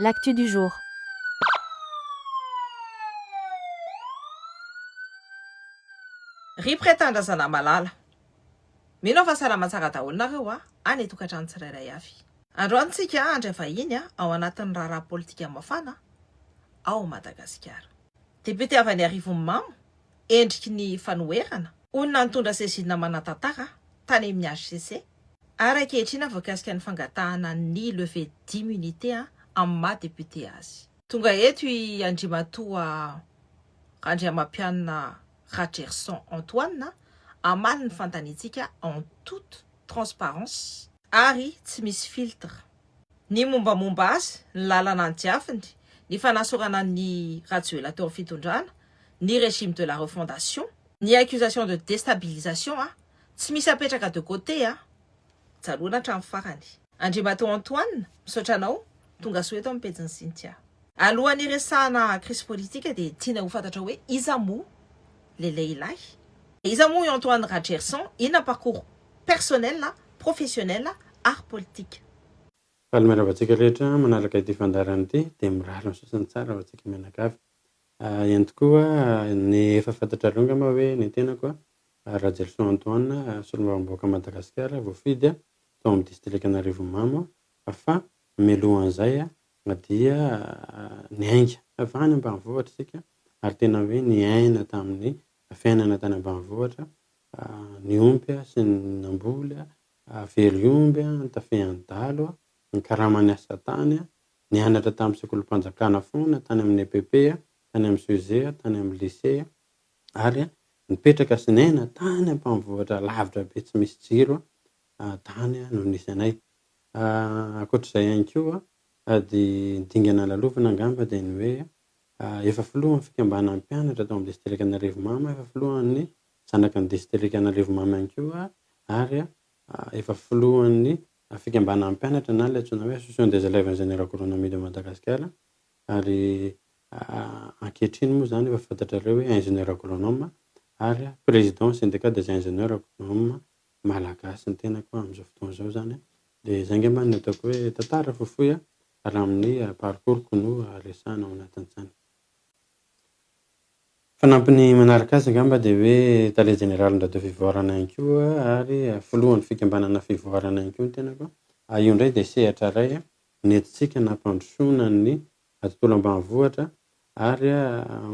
L'actu du jour. Ry mpiray tanindrazana malala. Mino aho fa salama tsara daholo nareo a, any an-tokantrano tsirairay avy. Androany tsika handray vahiny ao anatin'ny raharaha politika mafana ao Madagasikara. Député avy any Arivonimamo, endriky ny fanoherana, olona nitondra saisine manan-tantara tany amin'ny hcc, ary ankehitriny voakasika ny fangatahana ny levée d'immunité amin'ny maha député azy. Tonga eto i Andriamatoa Randriamampianina Rajerison Antoine hamaly ny fanontaniantsika en toute transparence ary tsy misy filtre. Ny mombamomba azy, ny lalana nidiaviny, ny fanasorana an'i Rajoelina teo amin'ny fitondrana, ny régime de la refondation, ny accusation de destabilisation a, tsy misy apetraka de côté a, jaloana hatramin'ny farany. Andriamatoa Antoine, misaotra anao, tonga soa eto amin'ny pejin'i Cynthia. Alohan'ny hiresahana crise politique dia tiana ho fantatra hoe iza moa le lehilahy? Iza moa i Antoine Rajerison? Inona parcours personnel, professionnel ary politique? Faly miarahaba antsika rehetra manaraka ity fandaharana ity dia mirary ny soa sy ny tsara ho antsika mianakavy. Ihany tokoa ny efa fantatrareo angamba hoe ny tenako Rajerison Antoine solombavambahoaka Madagasikara voafidy tao amin'ny distrikan'Arivonimamo fa mialohan'izay dia niainga avy any ambanivohitra isika ary tena hoe niaina tamin'ny fiainana tany ambanivohitra, niompy sy namboly, very omby, nitafehan'ny dahalo, nikarama ny asa tany, nianatra tamin'ny sekolim-panjakana foana, tany amin'ny EPP, tany amin'ny CEG, tany amin'ny lycée ary nipetraka sy niaina tany ambanivohitra lavitra be tsy misy jiro tany no nisy anay. Ankoatr'izay ihany koa dia ny dingana lalovana angamba dia ny hoe efa filohan'ny fikambanan'ny mpianatra tao amin'ny distrikan'Arivonimamo, efa filohan'ny zanaky ny distrikan'Arivonimamo ihany koa ary efa filohan'ny fikambanan'ny mpianatra na ilay antsoina hoe Association des élèves ingénieurs agronomie de Madagascar ary ankehitriny moa izany efa fantatrareo hoe ingénieur agronome ary président syndicat des ingénieurs agronomes Malagasy ny tenako amin'izao fotoana izao izany an. Dia izay angamba no ataoko hoe tantara fohifohy raha amin'ny parcours-ko no resahina ao anatin'izany. Fanampiny manaraka azy angamba dia hoe tale jeneralin'ny Radio Fivoarana ihany koa ary filohan'ny fikambanana Fivoarana ihany koa ny tenako. Io indray dia sehatra iray nentintsika nampandrosoana ny tontolo ambanivohitra ary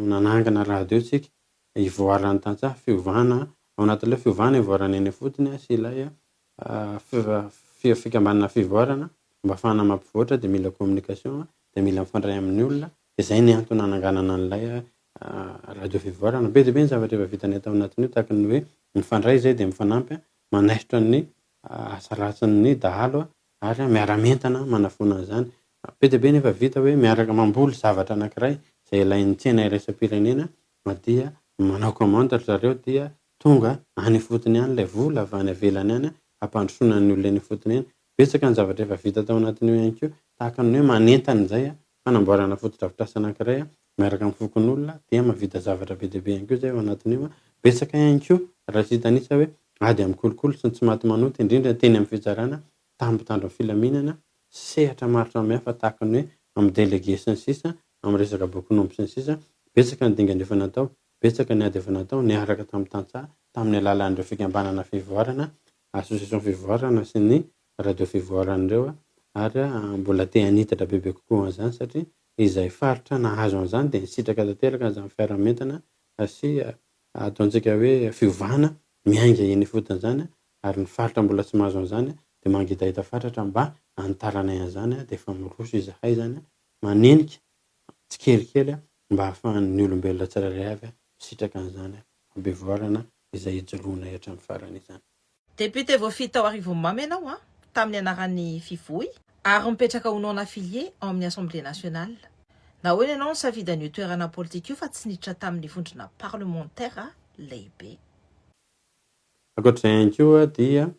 nanangana radio isika ivoaran'ny tantsaha, fiovana, ao anatin'ilay fiovana ivoarana eny ifotony sy ilay fikambanana fivoarana mba ahafahana mampivoatra dia mila communication dia mila mifandray amin'ny olona dia izay ny antony nananganana an'ilay radio fivoarana. Be dia be ny zavatra efa vitanay tao anatin'io tahaka ny hoe mifandray izay dia mifanampy manaisotra ny asa ratsin'ny dahalo ary miara-mientana manafoana an'izany. Be dia be ny efa vita hoe miaraka mamboly zavatra anankiray izay ilain'ny tsena iraisam-pirenena dia manao commande ry zareo dia tonga any ifotony any ilay vola avy any ivelany any hampandrosoana ny olona eny ifotony eny. Betsaka ny zavatra efa vita tao anatin'io ihany koa tahaka ny hoe manentana izay fanamboarana fotodrafitrasa anankiray miaraka amin'ny fokonolona dia mahavita zavatra be dia be ihany koa izay ao anatin'io. Betsaka ihany koa raha tsy hitanisa hoe ady amin'ny kolikoly sy ny tsy maty manota indrindra teny amin'ny fitsarana tamin'ny mpitandro ny filaminana sy sehatra maro samihafa tahaka ny hoe amin'ny délégué sy ny sisa amin'ny resaka bokin'omby sy ny sisa Betsaka ny dingana efa natao, betsaka ny ady efa natao niaraka tamin'ny tantsaha tamin'ny alalan'ireo fikambanana fivoarana, association fivoarana sy ny radio fivoarana ireo ary mbola te hanitatra bebe kokoa an'izany satria izay faritra nahazo an'izany dia nisitraka tanteraka an'izany fiaraha-mientana sy ataontsika hoe fiovana miainga eny ifotony izany ary ny faritra mbola tsy mahazo an'izany dia mangetaheta fatratra mba hanitaranay an'izany dia efa miroso izahay izany manenika tsikelikely mba hahafahan'ny olombelona tsirairay avy misitraka an'izany fampivoarana izay ijoroanay hatramin'ny farany izany. Député voafidy tao Arivonimamo ianao an, tamin'ny anaran'ny Fivoy, ary mipetraka ho non affilié ao amin'ny Assemblée nationale. Nahoana ianao nisafidy an'io toerana politika io fa tsy niditra tamin'ny vondrona parlemantera lehibe? Ankoatra izay ihany koa dia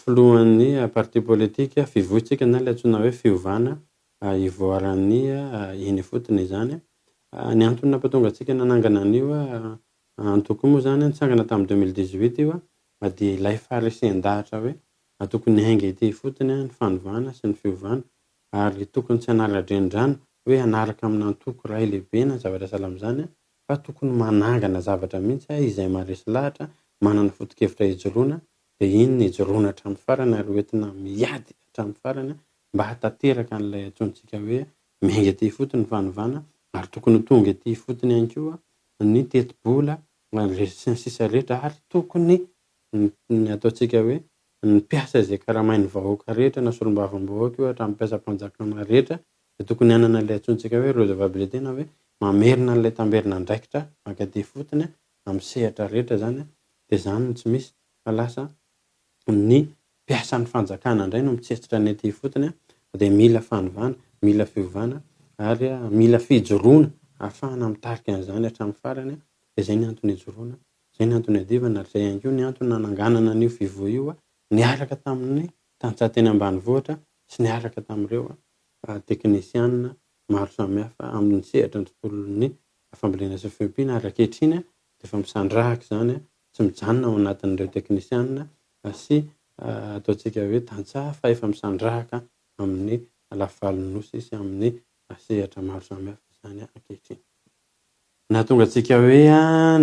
filohan'ny parti politika Fivoy tsika na ilay antsoina hoe Fiovana ivoaran'ny eny ifotony izany. Ny antony nampatonga antsika nanangana an'io antoko io moa izany, nitsangana tamin'ny 2018 io dia ilay faharesen-dahatra hoe tokony hiainga ety ifotony ny fanovana sy ny fiovana. ary tokony tsy hanara-drenirano hoe hanaraka amina antoko iray lehibe na zavatra sahala amin'izany fa tokony manangana zavatra mihitsy izay maharesy lahatra, manana foto-kevitra hijoroana dia iny no hijoroana hatramin'ny farany ary hoentina miady hatramin'ny farany mba hahatanteraka an'ilay antsointsika hoe miainga ety ifotony ny fanovana ary tokony ho tonga ety ifotony ihany koa ny tetibola sy ny sisa rehetra ary tokony ny ataontsika hoe ny mpiasa izay karamain'ny vahoaka rehetra na solombavambahoaka io hatramin'ny mpiasam-panjakana rehetra dia tokony hanana ilay antsointsika hoe redevabilité na hoe mamerina an'ilay tamberin'andraikitra mankaty ifotony amin'ny sehatra rehetra izany dia izany no tsy misy fa lasa ny mpiasan'ny fanjakana indray no mitsetsitra ny aty ifotony dia mila fanovana, mila fiovana ary mila fijoroana ahafahana mitarika an'izany hatramin'ny farany dia izay ny antony ijoroana, izay ny antony iadivana ary izay ihany koa ny antony nananganana an'io Fivoa io niaraka tamin'ny tantsaha teny ambanivohitra sy niaraka tamin'ireo teknisianina maro samihafa amin'ny sehatra ny tontolon'ny fambolena sy fiompiana ary ankehitriny dia efa misandrahaka izany tsy mijanona ao anatin'ireo teknisianina sy ataontsika hoe tantsaha fa efa misandrahaka amin'ny lafivalon'ny Nosy sy amin'ny sehatra maro samihafa izany ankehitriny. Nahatonga antsika hoe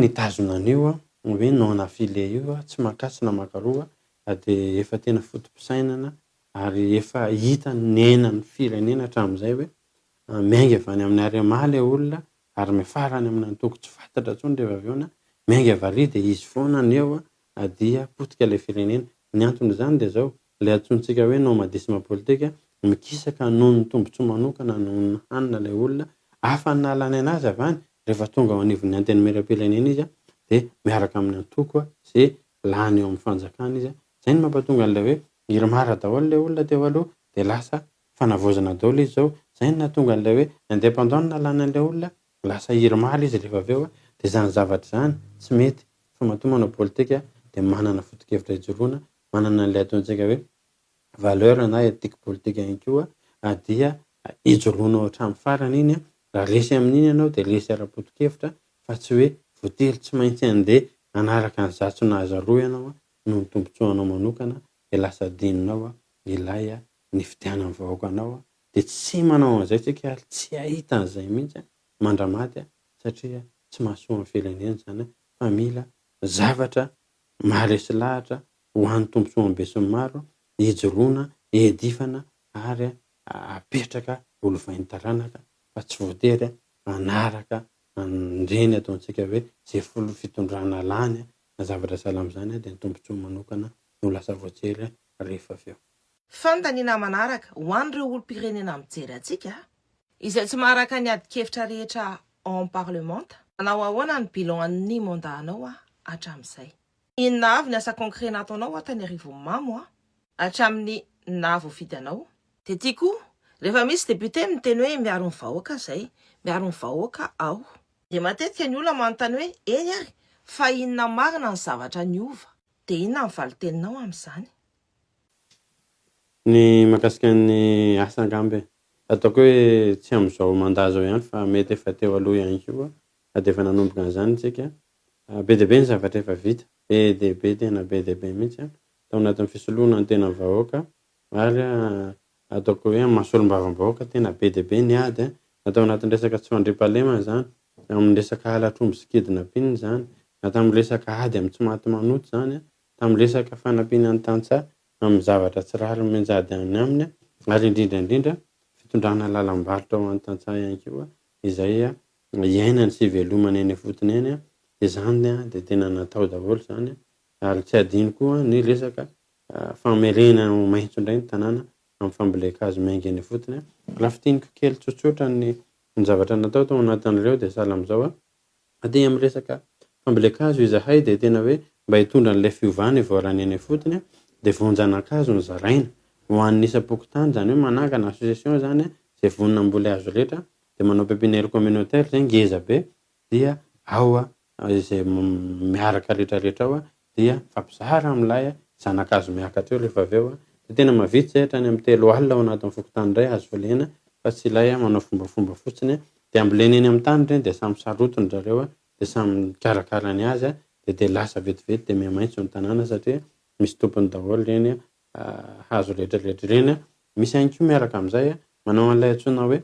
nitazona an'io hoe non affilié io, tsy maka tsy na maka roa, dia efa tena foto-pisainana ary efa hita niainan'ny firenena hatramin'izay hoe miainga avy any amin'ny Arema ilay olona ary miafara any amin'ny antoko tsy fantatra intsony rehefa avy eo na miainga avy ary dia izy foana no eo dia potika ilay firenena. Ny anton'izany dia izao, ilay antsointsika hoe nomadisme politique, mikisaka noho ny tombontsoa manokana noho ny hanina ilay olona, hafa ny nahalany an'azy avy any, rehefa tonga ao anivon'ny antenimierampirenena izy dia miaraka amin'ny antoko izay lany eo amin'ny fanjakana izy. Izay no mampatonga an'ilay hoe IRMAR daholo ilay olona teo aloha dia lasa fanavaozana daholo izy zao, zay no nahatonga an'ilay hoe indépendant no nalana an'ilay olona, lasa IRMAR izy rehefa avy eo, dia izany zavatra izany tsy mety fa matoa manao politika dia manana foto-kevitra ijoroana, manana an'ilay ataontsika hoe valeur na éthique politique ihany koa dia ijoroanao hatramin'ny farany iny, raha resy amin'iny ianao dia resy ara-poto-kevitra fa tsy hoe voatery tsy maintsy handeha hanaraka an'izatsy na azaroa ianao noho ny tombotsoanao manokana dia lasa adinonao ilay nifidianan'ny vahoaka anao dia tsy manao an'izay tsika ary tsy hahita an'izay mihitsy mandramaty satria tsy mahasoa ny firenena izany fa mila zavatra maharesy lahatra ho an'ny tombotsoan'ny besinimaro hijoroana, hiadifana ary apetraka ho lovain'ny taranaka fa tsy voatery hanaraka an'ireny ataontsika hoe izay filoha fitondrana lany na zavatra sahala amin'izany dia ny tombotsoa manokana no lasa voajery rehefa avy eo. Fanontaniana manaraka ho an'ireo olom-pirenena mijery antsika, izay tsy maharaka ny adin-kevitra rehetra ao amin'ny parlemanta. Manao ahoana ny bilan-n'ny mandat-nao hatramin'izay? Inona avy ny asa concret nataonao tany Arivonimamo hatramin'ny nahavoafidy anao? Dia ty koa, rehefa misy député miteny hoe miaro ny vahoaka zay, miaro ny vahoaka aho. Dia matetika ny olona manontany hoe eny ary, fa inona marina ny zavatra niova? Dia inona ny valin-teninao amin'izany? Ny mahakasika ny asa angamba e. Ataoko hoe tsy amin'izao mandat izao ihany fa mety efa teo aloha ihany koa dia efa nanomboka an'izany isika. Be dia be ny zavatra efa vita, be dia be tena be dia be mihitsy tao anatin'ny fisoloana ny tena vahoaka ary ataoko hoe amin'ny maha solombavambahoaka tena be dia be ny ady na tao anatin'ny resaka tsy fandriampahalemana izany, na amin'ny resaka halatr'omby sy kidnapping izany, na tamin'ny resaka ady amin'ny tsy maty manota izany, tamin'ny resaka fanampiana ny tantsaha amin'ny zavatra tsy rariny mianjady any aminy ary indrindra indrindra fitondrana lalam-barotra ho an'ny tantsaha ihany koa izay iainany sy ivelomany eny ifotony eny dia izany dia tena natao daholo izany ary tsy adino koa ny resaka famerenana ho maitso indray ny tanàna amin'ny fambolen-kazo miainga eny ifotony. Raha fintiniko kely tsotsotra ny zavatra natao tao anatin'ireo dia sahala amin'izao. Aty amin'ny resaka fambolen-kazo izahay dia tena hoe mba hitondra an'ilay fiovana ivoaran'ny eny ifotony dia voan-janakazo no zaraina ho an'ny isam-pokontany, izany hoe manangana association izany izay vonona hamboly hazo rehetra dia manao pépinière communautaire izay ngeza be dia ao izay miaraka rehetra rehetra ao dia mifampizara amin'ilay zanakazo miakatra eo rehefa avy eo dia tena mahavita izay hatrany amin'ny 30 ao anatin'ny fokontany iray azo volena fa tsy ilay manao fombafomba fotsiny dia ambolena eny amin'ny tany ireny dia samy sarotiny ry zareo dia samy mikarakara ny azy dia dia lasa vetivety dia mihamaitso ny tanàna satria misy tompony daholo ireny hazo rehetra rehetra ireny. Misy ihany koa miaraka amin'izay. Manao an'ilay antsoina hoe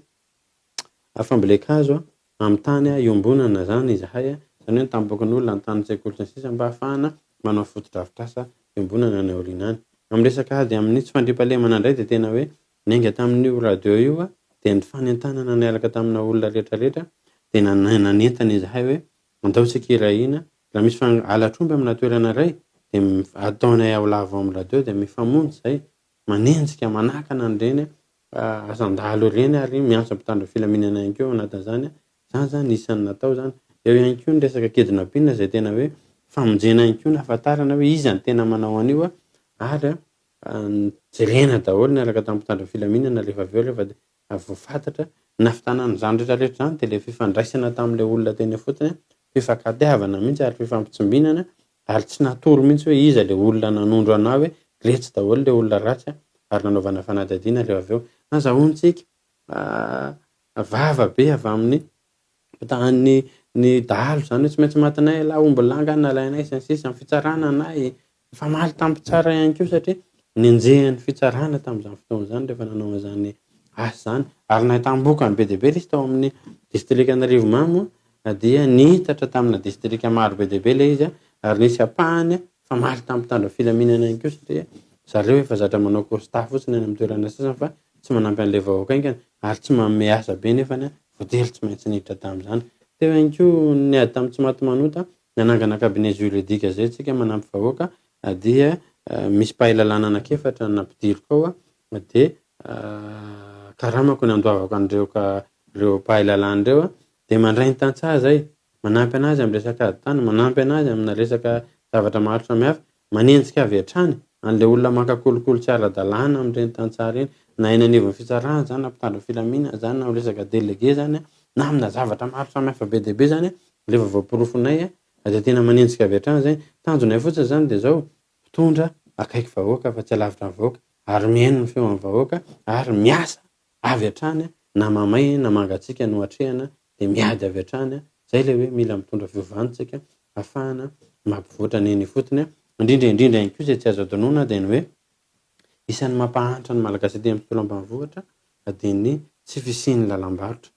fambolen-kazo amin'ny tany iombonana izany izahay, izany hoe ny tanim-pokonolona, ny tanin-tsekoly sy ny sisa mba hahafahana manao fotodrafitrasa iombonana any aoriana any. Amin'ny resaka ady amin'ny tsy fandriampahalemana indray dia tena hoe niainga tamin'io radio io dia ny fanentanana niaraka tamina olona rehetra rehetra dia nanentana izahay hoe andao tsika hiray hina, raha misy halatr'omby amina toerana iray dia ataonay ao lava ao amin'ny radio dia mifamonjy izay manenjika manakana an'ireny asan-dahalo ireny ary miantso mpitandro ny filaminana ihany koa ao anatin'izany. Izany izany isan'ny natao izany. Eo ihany koa ny resaka kidnapping izay tena hoe famonjena ihany koa nahafantarana hoe iza no tena manao an'io ary jerena daholo niaraka tamin'ny mpitandro ny filaminana rehefa avy eo rehefa voafantatra. Ny nahavitana an'izany rehetra rehetra izany dia ilay fifandraisana tamin'ilay olona teny ifotony, fifankatiavana mihitsy ary fifampitsimbinana ary tsy natoro mihitsy hoe iza ilay olona nanondro anà hoe retsy daholo ilay olona ratsy ary nanaovana fanadihadiana rehefa avy eo. Nazahoantsika vava be avy amin'ny mpitahan'ny ny dahalo izany hoe tsy maintsy matinay ialahy, omby lahy angaha nalainay sy ny sisa, ny fitsarana anay, nifamaly tamin'ny mpitsara ihany koa satria nenjehin'ny fitsarana tamin'izany fotoana izany rehefa nanao an'izany asa izany ary nahitam-bokany be dia be ilay izy tao amin'ny distrikan'Arivomamo dia niitatra tamina distrika maro be dia be ilay izy ary nisy ampahany nifamaly tamin'ny mpitandro ny filaminana ihany koa satria zareo efa zatra manao constat fotsiny any amin'ny toerana sasany fa tsy manampy an'ilay vahoaka haingana ary tsy manome asa be nefany voatery tsy maintsy niditra tamin'izany. Teo ihany koa ny ady tamin'ny tsy maty manota, nanangana cabinet juridique izay isika manampy vahoaka dia misy mpahay lalàna anankiefatra nampidiriko ao dia karamako ny andoavako an'ireo ireo mpahay lalàna ireo dia mandray ny tantsaha izay, manampy anazy amin'ny resaka ady tany, manampy anazy amina resaka zavatra maro samihafa, manenjika avy hatrany an'ilay olona maka kolikoly tsy ara-dalàna amin'ireny tantsaha ireny, na eny anivon'ny fitsarana izany, na mpitandro ny filaminana izany, na amin'ny resaka délégué izany, na amina zavatra maro samihafa be dia be izany, rehefa voaporofonay dia tena manenjika avy hatrany izay. Tanjonay fotsiny izany dia izao, mpitondra akaiky vahoaka fa tsy alavitra ny vahoaka, ary mihaino ny feon'ny vahoaka, ary miasa avy hatrany na mamay na mangatsiaka no atrehana dia miady avy hatrany, zay ilay hoe mila mitondra fiovana tsika ahafahana mampivoatra ny eny ifotony, indrindra indrindra ihany koa izay tsy azo adinoina dia ny hoe isan'ny mampahantra ny Malagasy aty amin'ny tontolo ambanivohitra dia ny tsy fisian'ny lalam-barotra,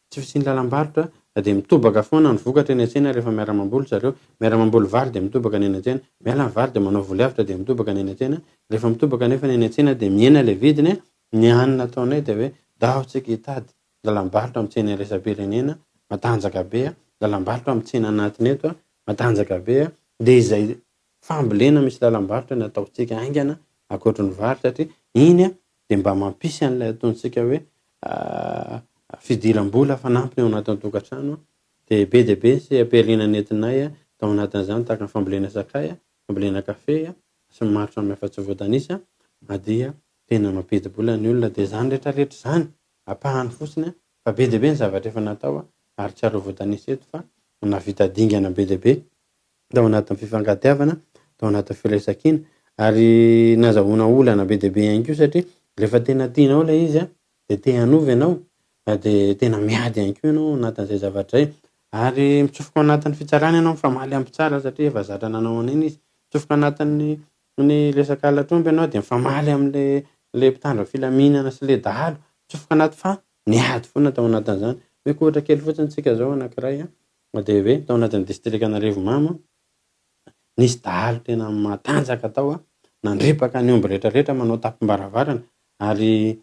tsy fisian'ny lalam-barotra dia mitobaka foana ny vokatra eny an-tsena rehefa miara-mamboly zareo, miara-mamboly vary dia mitobaka ny eny an-tsena, miala ny vary dia manao voly avotra dia mitobaka ny eny an-tsena, rehefa mitobaka anefa ny eny an-tsena dia mihena ilay vidiny Ny hany nataonay dia hoe ndao tsika hitady lalam-barotra amin'ny tsena iraisam-pirenena matanjaka be, lalam-barotra amin'ny tsena anatiny eto matanjaka be, dia izay fambolena misy lalam-barotra no ataontsika haingana ankoatry ny vary satria iny dia mba mampisy an'ilay ataontsika hoe fidiram-bola fanampiny ao anatin'ny tokantrano dia be dia be ny seha-pihariana nentinay tao anatin'izany tahaka ny fambolena sakay, fambolena kafe sy ny maro samihafa tsy voatanisa dia tena mampidi-bola ny olona dia izany rehetra rehetra izany ampahany fotsiny fa be dia be ny zavatra efa natao ary tsy ary voatanisa eto fa nahavita dingana be dia be tao anatin'ny fifankatiavana, tao anatin'ny firaisankina ary nazahoana olana be dia be ihany koa satria rehefa tena tianao ilay izy dia te hanova ianao dia tena miady ihany koa ianao ao anatin'izay zavatra izay ary mitsofoka ao anatin'ny fitsarana ianao mifamaly amin'ny mpitsara satria efa zatra nanao an'iny izy, mitsofoka anatin'ny ny resaka halatr'omby ianao dia mifamaly amin'le le mpitandro ny filaminana sy le dahalo, mitsofoka anaty fa niady foana tao anatin'izany. Omeko ohatra kely fotsiny tsika zao anankiray an, dia hoe tao anatin'ny distrikan'Arivomamo, nisy dahalo tena matanjaka tao an, nandripaka ny omby rehetra rehetra manao tampom-baravarana ary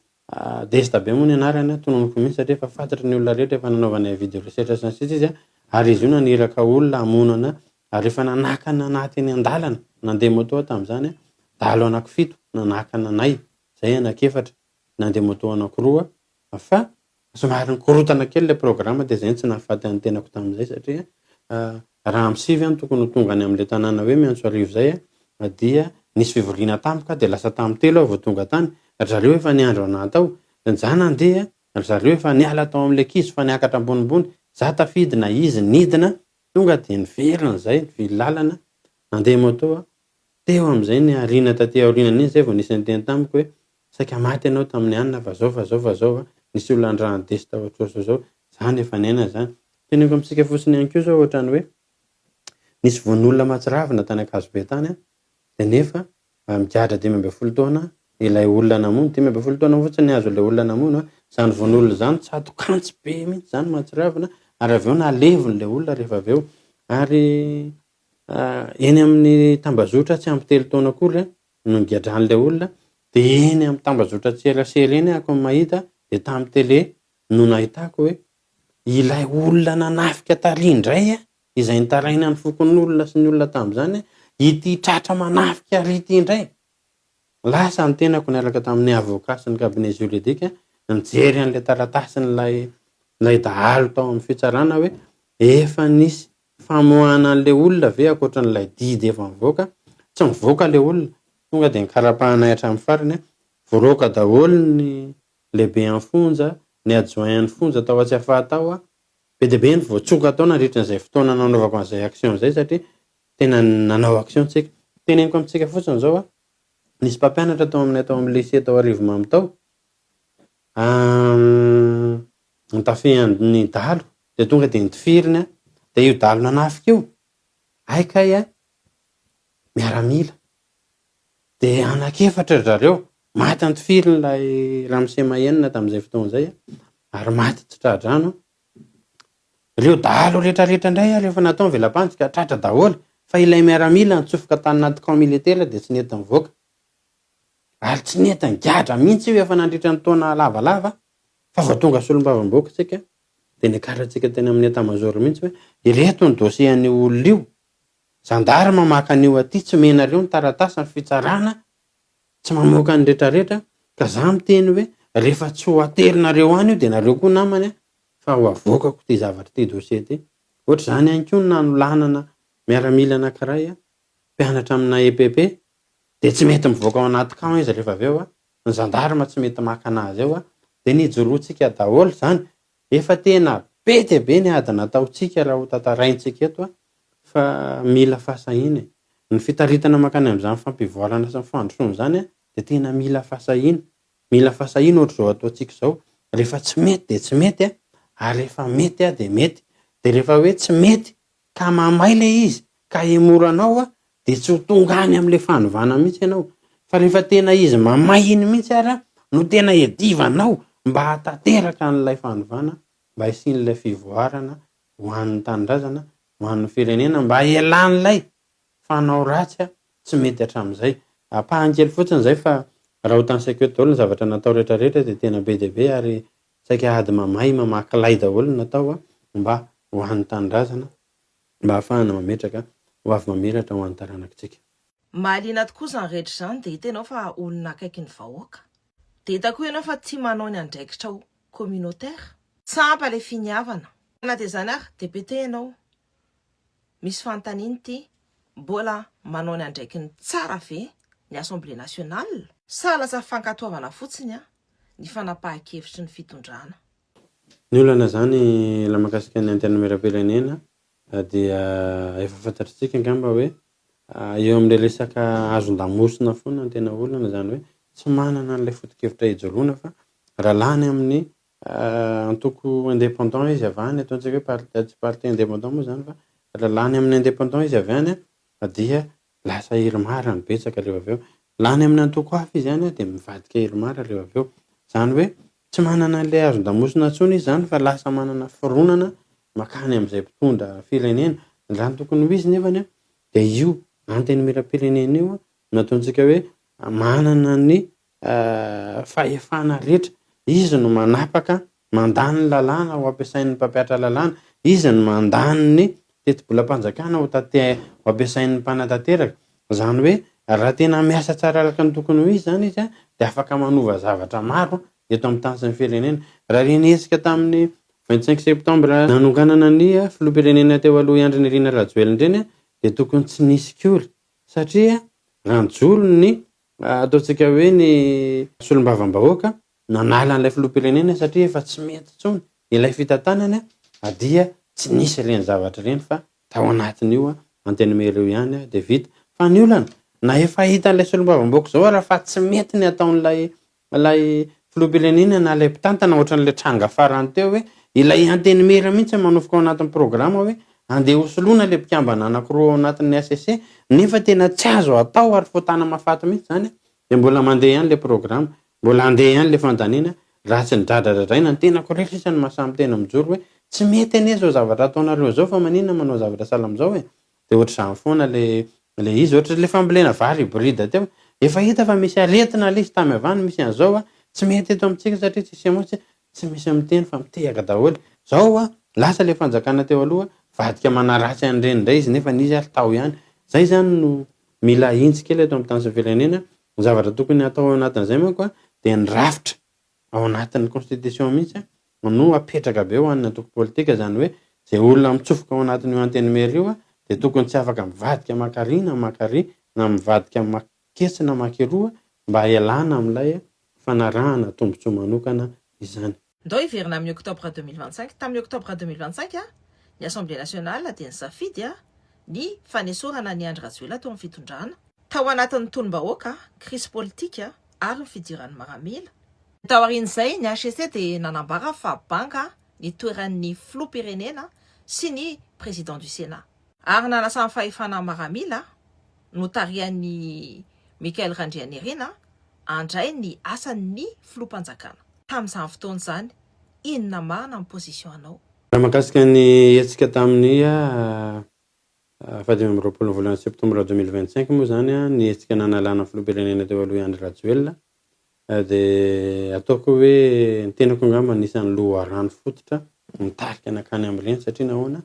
Desta be moa ny anarany an, tononiko mihitsy satria efa fantatry ny olona rehetra, efa nanaovanay video research sy ny sisa izy an, ary izy io naniraka olona hamono anà, ary efa nanakana anà teny an-dalana, nandeha moto aho tamin'izany an, dahalo anaky fito nanakana anay, izay anaky efatra, nandeha moto anaky roa, fa somary nikorontana kely ilay programme dia izay no tsy nahafaty an'ny tenako tamin'izay satria raha amin'ny sivy aho no tokony ho tonga any amin'ilay tanàna hoe Miantsoarivo izay dia nisy fivoriana tampoka dia lasa tamin'ny telo aho vao tonga tany, ry zareo efa niandry anà tao, za nandeha, ry zareo efa niala tao amin'ilay kizo fa niakatra ambonimbony, za tafidina izy nidina, tonga dia niverina izay, nivily lalana, nandeha moto aho, teo amin'izay ny aoriana taty aorianan'iny izay vao nisy niteny tamiko hoe Saika maty ianao tamin'ny anona fa zao fa zao fa zao a, nisy olona andrahan'i Desy tao ohatrohatry zao, zany efa niainana zany. Teneniko amintsika fotsiny ihany koa zao ohatrany hoe nisy vono olona mahatsiravina tany Ankazobe tany an, dia nefa migadra 15 taona ilay olona namono, 15 taona fotsiny ny azon'ilay olona namono an, Izany vono olona izany tsatokantsy be mihitsy izany mahatsiravina ary avy eo naleviny ilay olona rehefa avy eo. Ary eny amin'ny tambazotra tsy ampy 3 taona akory no nigadran'ilay olona dia eny amin'ny tambazotran-tserasera eny aho no mahita dia tamin'ny tele no nahitako hoe ilay olona nanafika tary indray izay nitarainan'ny fokonolona sy ny olona tamin'izany ity tratra manafika ary ity indray. Lasa ny tenako niaraka tamin'ny avocat sy ny cabinet juridique nijery an'ilay taratasin'ilay ilay dahalo tao amin'ny fitsarana hoe efa nisy famoahana an'ilay olona ve ankoatran'ilay didy efa nivoaka, tsy nivoaka ilay olona, tonga dia nikarapahanay hatramin'ny farany, voaroaka daholo ny lehibe an'ny fonja, ny adjoint an'ny fonja tao Antsiafahy tao, be dia be ny voatsoka tao nandritra an'izay fotoana nanaovako an'izay action izay satria tena nanao action tsika. Teneniko amintsika fotsiny izao a, nisy mpampianatra tao aminay tao amin'ny lycée tao Arivomamy tao, notafihan'ny dahalo dia tonga dia notifiriny a, dia io dahalo nanafika io, hay kay a, miaramila, dia anankiefatra ry zareo, maty notifiriny ilay ramose Mahenina tamin'izay fotoana izay ary maty tsy tra-drano. Ireo dahalo rehetrarehetra indray ary efa natao ny vela-pandrika, tratra daholo, fa ilay miaramila nitsofoka tany anaty camp militaire dia tsy nety nivoaka. Ary tsy nety nigadra mihitsy io efa nandritra ny taona lavalava, fa vao tonga solombavambahoaka isika dia niakarantsika teny amin'ny état major mihitsy hoe ireto ny dossier an'io olona io, gendarme maka an'io aty, tsy omenareo ny taratasy ny fitsarana, tsy mamoaka ny retraretra, ka za miteny hoe rehefa tsy ho aterinareo any io dia nareo koa namany a, fa ho avoakako ity zavatra ity dossier ity. Ohatr'izany ihany koa ny nanolanana miaramila anankiray a, mpianatra amina EPP, dia tsy mety mivoaka ao anaty camp izy rehefa avy eo a, ny gendarme tsy mety maka anazy ao a, dia nijoroantsika daholo izany, efa tena be dia be ny ady nataontsika raha ho tantaraintsika eto a, fa mila fahasahiana e. Ny fitaritana mankany amin'izany fampivoarana sy ny fandrosoana izany dia tena mila fahasahiana. Mila fahasahiana ohatr'izao ataontsika izao, rehefa tsy mety dia tsy mety a, ary rehefa mety a dia mety. Dia rehefa hoe tsy mety ka mamay ilay izy ka hemoranao a, dia tsy ho tonga any amin'ilay fanovana mihitsy ianao. Fa rehefa tena izy mamay iny mihitsy ary no tena iadivanao mba hahatanteraka an'ilay fanovana, mba hisian'ilay fivoarana ho an'ny tanindrazana, ho an'ny firenena, mba hialan'ilay fanao ratsy tsy mety hatramin'izay. Ampahany kely fotsiny izay fa raha ho tanisaiko eto daholo ny zavatra natao rehetra rehetra dia tena be dia be ary saika ady mamay mamaky lay daholo no natao mba ho an'ny tanindrazana, mba hahafahana mametraka ho avy mamiratra ho an'ny taranakitsika. Mahaliana tokoa izany rehetra izany dia hita ianao fa olona akaiky ny vahoaka. Dia hita koa ianao fa tia manao ny andraikitrao communautaire. Tsapa ilay finiavana. Na dia izany ary, député ianao. Misy fanontaniana ity, mbola manao ny andraikiny tsara ve ny Assemblée nationale? Sa lasa fankatoavana fotsiny ny fanapahan-kevitry ny fitondrana? Ny olana izany raha mahakasika ny Antenimierampirenena dia efa fantatritsika angamba hoe eo amin'ilay resaka hazon-damosina foana no tena olana, izany hoe tsy manana an'ilay foto-kevitra ijoroana fa raha lany amin'ny antoko indépendant izy avy any, ataontsika hoe parti, tsy parti indépendant moa izany fa raha lany amin'ny indépendant izy avy any dia lasa IRMAR no betsaka rehefa avy eo. Lany amin'ny antoko hafa izy any dia mivadika IRMAR rehefa avy eo. Izany hoe tsy manana an'ilay hazon-damosina intsony izy izany fa lasa manana fironana mankany amin'izay mpitondra firenena. Raha ny tokony ho izy nefany dia io antenimierampirenena io no ataontsika hoe manana ny fahefana rehetra. Izy no manapaka, mandany ny lalàna ho ampiasain'ny mpampihatra lalàna, izy no mandany ny tetibolam-panjakana ho tate- ho ampiasain'ny mpanatanteraka. Izany hoe raha tena miasa tsara araka ny tokony ho izy izany izy dia afaka manova zavatra maro eto amin'ny tany sy ny firenena. Raha ireny hetsika tamin'ny 25 septembre nanonganana ny filoham-pirenena teo aloha i Andry Nirina Rajoelina ireny dia tokony tsy nisy kory satria raha nijoro ny ataontsika hoe ny solombavambahoaka nanala an'ilay filoham-pirenena satria efa tsy mety intsony ilay fitantanany dia tsy nisy ireny zavatra ireny fa tao anatin'io antenimiera io ihany dia vita. Fa ny olana na efa hitan'ilay solombavambahoaka izao ara fa tsy mety ny ataon'ilay ilay filoham-pirenena na ilay mpitantana ohatran'ilay tranga farany teo hoe ilay antenimiera mihitsy no manofoka ao anatin'ny programa hoe andeha hosoloina ilay mpikambana anankiroa ao anatin'ny HCC nefa tena tsy azo atao ary fotana mahafaty mihitsy izany dia mbola mandeha ihany ilay programa, mbola handeha ihany ilay fandaniana. Raha tsy nidradradradraina ny tenako rehetra sisa no maha samy tena mijoro hoe tsy mety anie izao zavatra ataonareo izao fa maninona manao zavatra sahala amin'izao e! Dia ohatr'izany foana le le izy, ohatra le fambolena vary hybride teo, efa hita fa misy aretina le izy tamy avy any misy an'izao a, tsy mety eto amintsika satria tsisy semence, tsy misy miteny fa mitehaka daholo. Zao a, lasa le fanjakana teo aloha, vadika manaratsy an'ireny indray izy nefa izy ary tao ihany. Zay zany no mila ahintsy kely eto amin'ny tany sy ny firenena, ny zavatra tokony hatao ao anatin'izay manko a dia ny rafitra ao anatin'ny constitution mihitsy no apetraka be ho an'ny antoko politika, izany hoe izay olona mitsofoka ao anatin'io antenimiera io dia tokony tsy afaka mivadika makary na makary na mivadika maketsy na makeroa mba hialana amin'ilay fanarahana tombontsoa manokana izany. Ndao hiverina amin'ny octobre 2025. Tamin'ny octobre 2025, ny Assemblée nationale dia nisafidy ny fanesorana an'i Andry Rajoelina teo amin'ny fitondrana. Tao anatin'ny tolom-bahoaka, krizy politika ary ny fidiran'ny maramila. Taorian'izay, ny hcc dia nanambara fa banga ny toeran'ny filoham-pirenena sy ny président du Sénat. Ary nanasa ny fahefana maramila notarihan'i Michael Randrianirina handray ny asan'ny filoham-panjakana. Tamin'izany fotoana izany, inona marina ny position anao? Raha mahakasika ny hetsika tamin'ny faha 25 ny volana septambra 2025 moa izany, ny hetsika nanalana ny filoham-pirenena teo aloha i Andry Rajoelina, dia ataoko hoe ny tenako angamba anisan'ny loharano fototra nitarika nankany amin'ireny satria nahoana?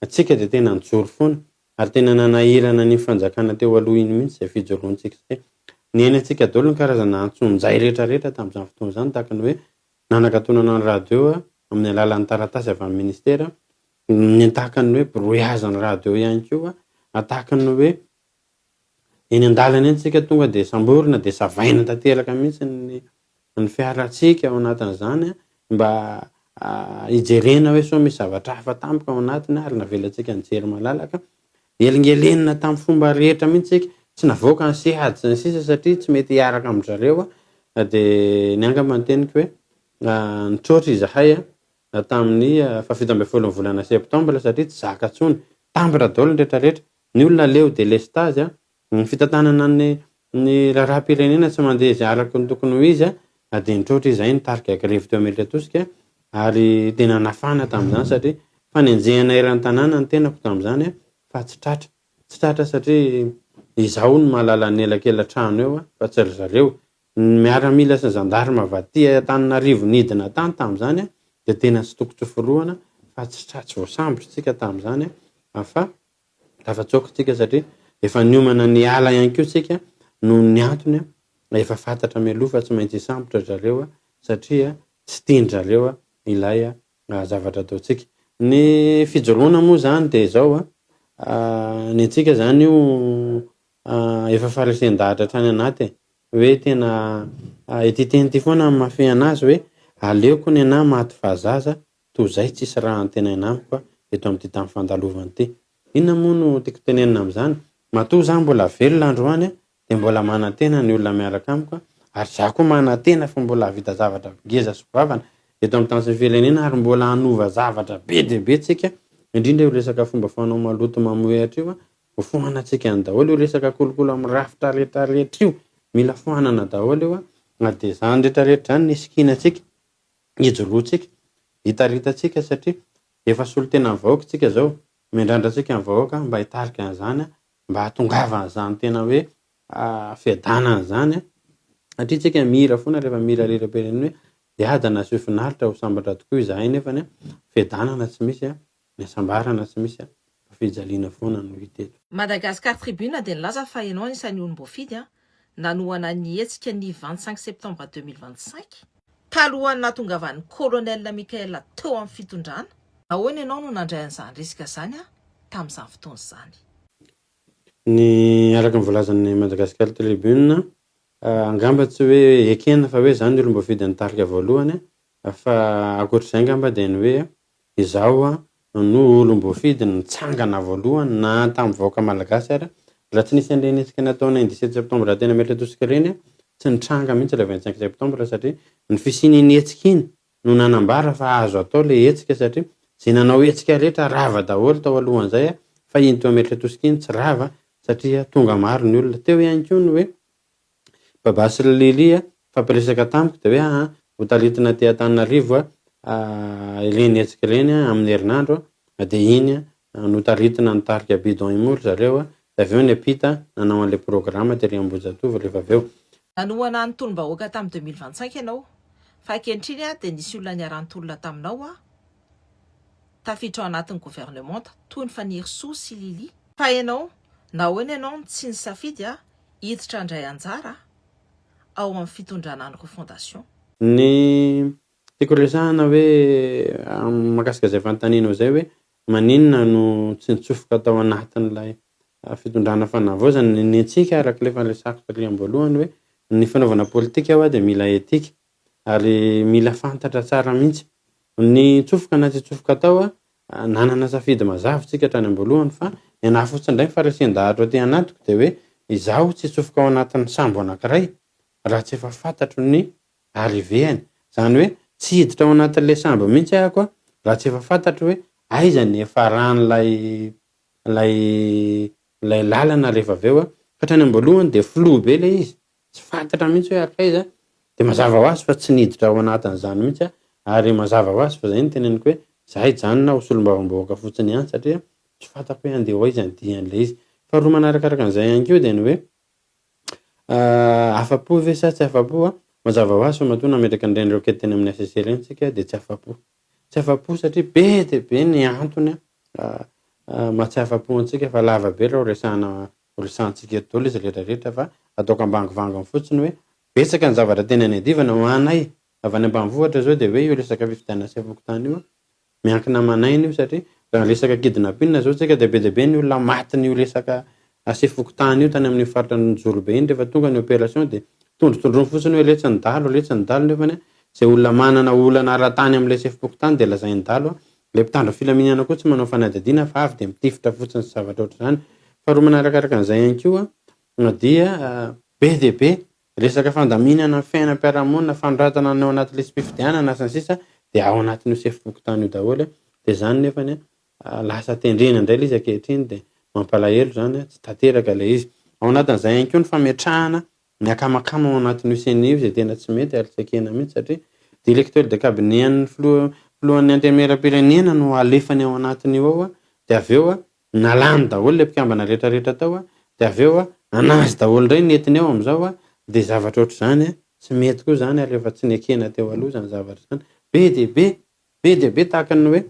Antsika dia tena nijoro foana ary tena nanahirana an'iny fanjakana teo aloha iny mihitsy izay fijoroantsika izay. Niainantsika daholo ny karazana antsonjay rehetrarehetra tamin'izany fotoana izany tahaka ny hoe nanakatonana ny radio amin'ny alalan'ny taratasy avy amin'ny ministera, ny tahaka ny hoe brouillage ny radio ihany koa, tahaka ny hoe eny an-dalana eny tsika tonga dia samborina dia savaina tanteraka mihitsy ny ny fiarantsika ao anatin'izany mba hijerena hoe sao misy zavatra hafa tampoka ao anatiny ary navelantsika nijery malalaka. Nelingelenina tamin'ny fomba rehetra mihitsy tsika, tsy navoaka ny sehady sy ny sisa satria tsy mety hiaraka amin-dry zareo dia ny angamba ny teniko hoe nitroatra izahay tamin'ny faha 17 ny volana septambra satria tsy zaka intsony, tambatra daholo ny rehetra rehetra, ny olona leo delestazy, ny fitantanana ny ny raharaham-pirenena tsy mandeha izay araka ny tokony ho izy dia nitroatra izahay nitarika grevy teo Amerikatosika ary tena nafana tamin'izany satria fanenjehana eran'ny tanàna ny tenako tamin'izany fa tsy tratra, tsy tratra satria izaho no mahalala ny elakela-trano eo fa tsy ry zareo. Ny miaramila sy ny zandarma avy aty Antananarivo nidina tany tamin'izany dia tena tsy toko tsy forohana fa tsy tra, tsy voasambotra isika tamin'izany fa Tafatsoaka tsika satria efa niomana ny hiala ihany koa tsika noho ny antony efa fantatra mialoha fa tsy maintsy hisambotra ry zareo satria tsy tian-dry zareo ilay zavatra ataontsika. Ny fijoroana moa izany dia izao, ny antsika izany io efa faharesen-dahatra hatrany anaty e, hoe tena ity teny ity foana no mahafehy an'azy hoe aleoko ny anah maty fahazaza toa izay tsisy raha antenaina amiko eto amin'ity tany fandalovana ity. Inona moa no tiako tenenina amin'izany? Matoa za mbola velona androany dia mbola manantena ny olona miaraka amiko ary za koa manantena fa mbola hahavita zavatra ngeza sy goavana eto amin'ny tany sy ny firenena ary mbola hanova zavatra be dia be tsika, indrindra io resaka fomba fanao maloto mamohehatra io, ho foanantsika any daholo io resaka kolikoly amin'ny rafitra rehetra rehetra io, mila foanana daholo io na dia izany rehetra rehetra izany ny hisikinantsika. Ijoroantsika, hitaritantsika satria efa solontenan'ny vahoaka isika izao, miandrandra antsika ny vahoaka mba hitarika an'izany, mba hahatongavan'izany tena hoe fiadanana izany, satria isika mihira foana rehefa mihira hiram-pirenena hoe hiadana sy ho finaritra, ho sambatra tokoa izahay nefany fiadanana tsy misy, ny hasambarana tsy misy fa fijaliana foana no hita eto. Madagascar Tribune dia nilaza fa ianao anisan'ny olom-boafidy nanohana ny hetsika ny 25 septembre 2025, talohan'ny nahatongavan'ny Colonel Michael teo amin'ny fitondrana. Ahoana ianao no nandray an'izany risque izany tamin'izany fotoana izany? Ny araka ny voalazan'ny Madagascar Tribune, angamba tsy hoe ekena fa hoe izaho ny olom-boafidy nitarika voalohany fa ankoatr'izay angamba dia ny hoe Izaho no olom-boafidy nitsangana voalohany na tamin'ny vahoaka malagasy ary raha tsy nisy an'ireny hetsika nataonay ny 17 septembre teny Ameratosika ireny tsy nitranga mihitsy ilay 25 septembre satria ny fisian'iny hetsika iny no nanambara fa azo atao ilay hetsika satria izay nanao hetsika rehetra rava daholo tao alohan'izay fa iny teo Ameratosika iny tsy rava satria tonga maro ny olona. Teo ihany koa ny hoe Baba sy ry Lily nifampiresaka tamiko dia hoe aa Ho taritina aty Antananarivo ireny hetsika ireny amin'ny herinandro dia iny notaritina ny tarika Bidon Imo ry zareo dia avy eo niampita nanao an'ilay programa tery Ambohijatovo rehefa avy eo. Nanohana ny tolom-bahoaka tamin'ny 2025 ianao, fa ankehitriny dia nisy olona niara-nitolona taminao tafiditra ao anatin'ny governemanta, toy ny Fanirisoa sy Lily. Fa ianao, nahoana ianao no tsy nisafidy hiditra handray anjara ao amin'ny fitondrana ny refondation? Ny tiako resahana hoe mahakasika izay fanontanianao izay hoe maninona no tsy nitsofoka tao anatin'ilay fitondrana fanavaozana, ny antsika araka ilay efa niresahako tary am-boalohany hoe ny fanaovana politika hoa dia mila etika ary mila fantatra tsara mihitsy. Ny nitsofoka na tsy nitsofoka tao nanana safidy mazava isika hatrany am-boalohany fa ny anah fotsiny indray ny faharesen-dahatro aty anatiko dia hoe izaho tsy hitsofoka ao anatin'ny sambo anankiray raha tsy efa fantatro ny arrivée-ny. Izany hoe tsy hiditra ao anatin'ilay sambo mihitsy ahako raha tsy efa fantatro hoe aiza ny hiafaran'ilay ilay ilay lalana rehefa avy eo. Fa hatrany am-boalohany dia flou be ilay izy. Tsy fantatra mihitsy hoe hatraiza, dia mazava ho azy fa tsy niditra ao anatin'izany mihitsy aho, ary mazava ho azy fa izay no teneniko hoe za hijanona ho solombavambahoaka fotsiny ihany satria tsy fantako hoe handeha ho aiza ny dian'ilay izy. Faharoa manarakaraka an'izay ihany koa dia ny hoe afa-po ve sa tsy afa-po an? Mazava ho azy fa matoa nametraka an'ireny requête teny amin'ny HCC ireny isika dia tsy afa-po. Tsy afa-po satria be dia be ny antony maha tsy afa-po antsika fa lava be raha ho resahana Ho resahantsika eto daholo izy rehetra rehetra fa ataoko ambangovangony fotsiny hoe betsaka ny zavatra tena niadivana ho anay avy any ambanivohitra izao dia hoe io resaka fifidianana chef fokontany io miankina aman'aina io satria raha resaka kidnapping izao tsika dia be dia be ny olona matin'io resaka chef fokontany io tany amin'iny faritra Anjorobe iny rehefa tonga ny opération dia tondrotondroiny fotsiny hoe letsy ny dahalo letsy ny dahalo nefany izay olona manana olana ara-tany amin'ilay chef fokontany dia lazain'ny dahalo Ilay mpitandro filaminana koa tsy manao fanadihadiana fa avy dia mitifitra fotsiny sy zavatra ohatr'izany. Faharoa manarakaraka an'izay ihany koa dia be dia be resaka fandaminana ny fiainam-piarahamonina, fanoratana ny ao anaty lisi-pifidianana sy ny sisa dia ao anatin'io sefom-pokontany io daholo. Dia izany nefany lasa tendrena indray ilay izy ankehitriny dia mampalahelo izany, tsy tanteraka ilay izy. Ao anatin'izay ihany koa ny fametrahana ny akamakama ao anatin'io ceni io izay tena tsy mety ary tsy ekena mihitsy satria directeur de cabinet an'ny filoha filohan'ny antenimierampirenena no alefany ao anatin'io ao dia avy eo nalany daholo ilay mpikambana rehetra rehetra tao dia avy eo anazy daholo indray ny entiny ao amin'izao dia zavatra ohatr'izany tsy mety koa izany ary efa tsy nekena teo aloha izany zavatra izany be dia be Be dia be tahaka ny hoe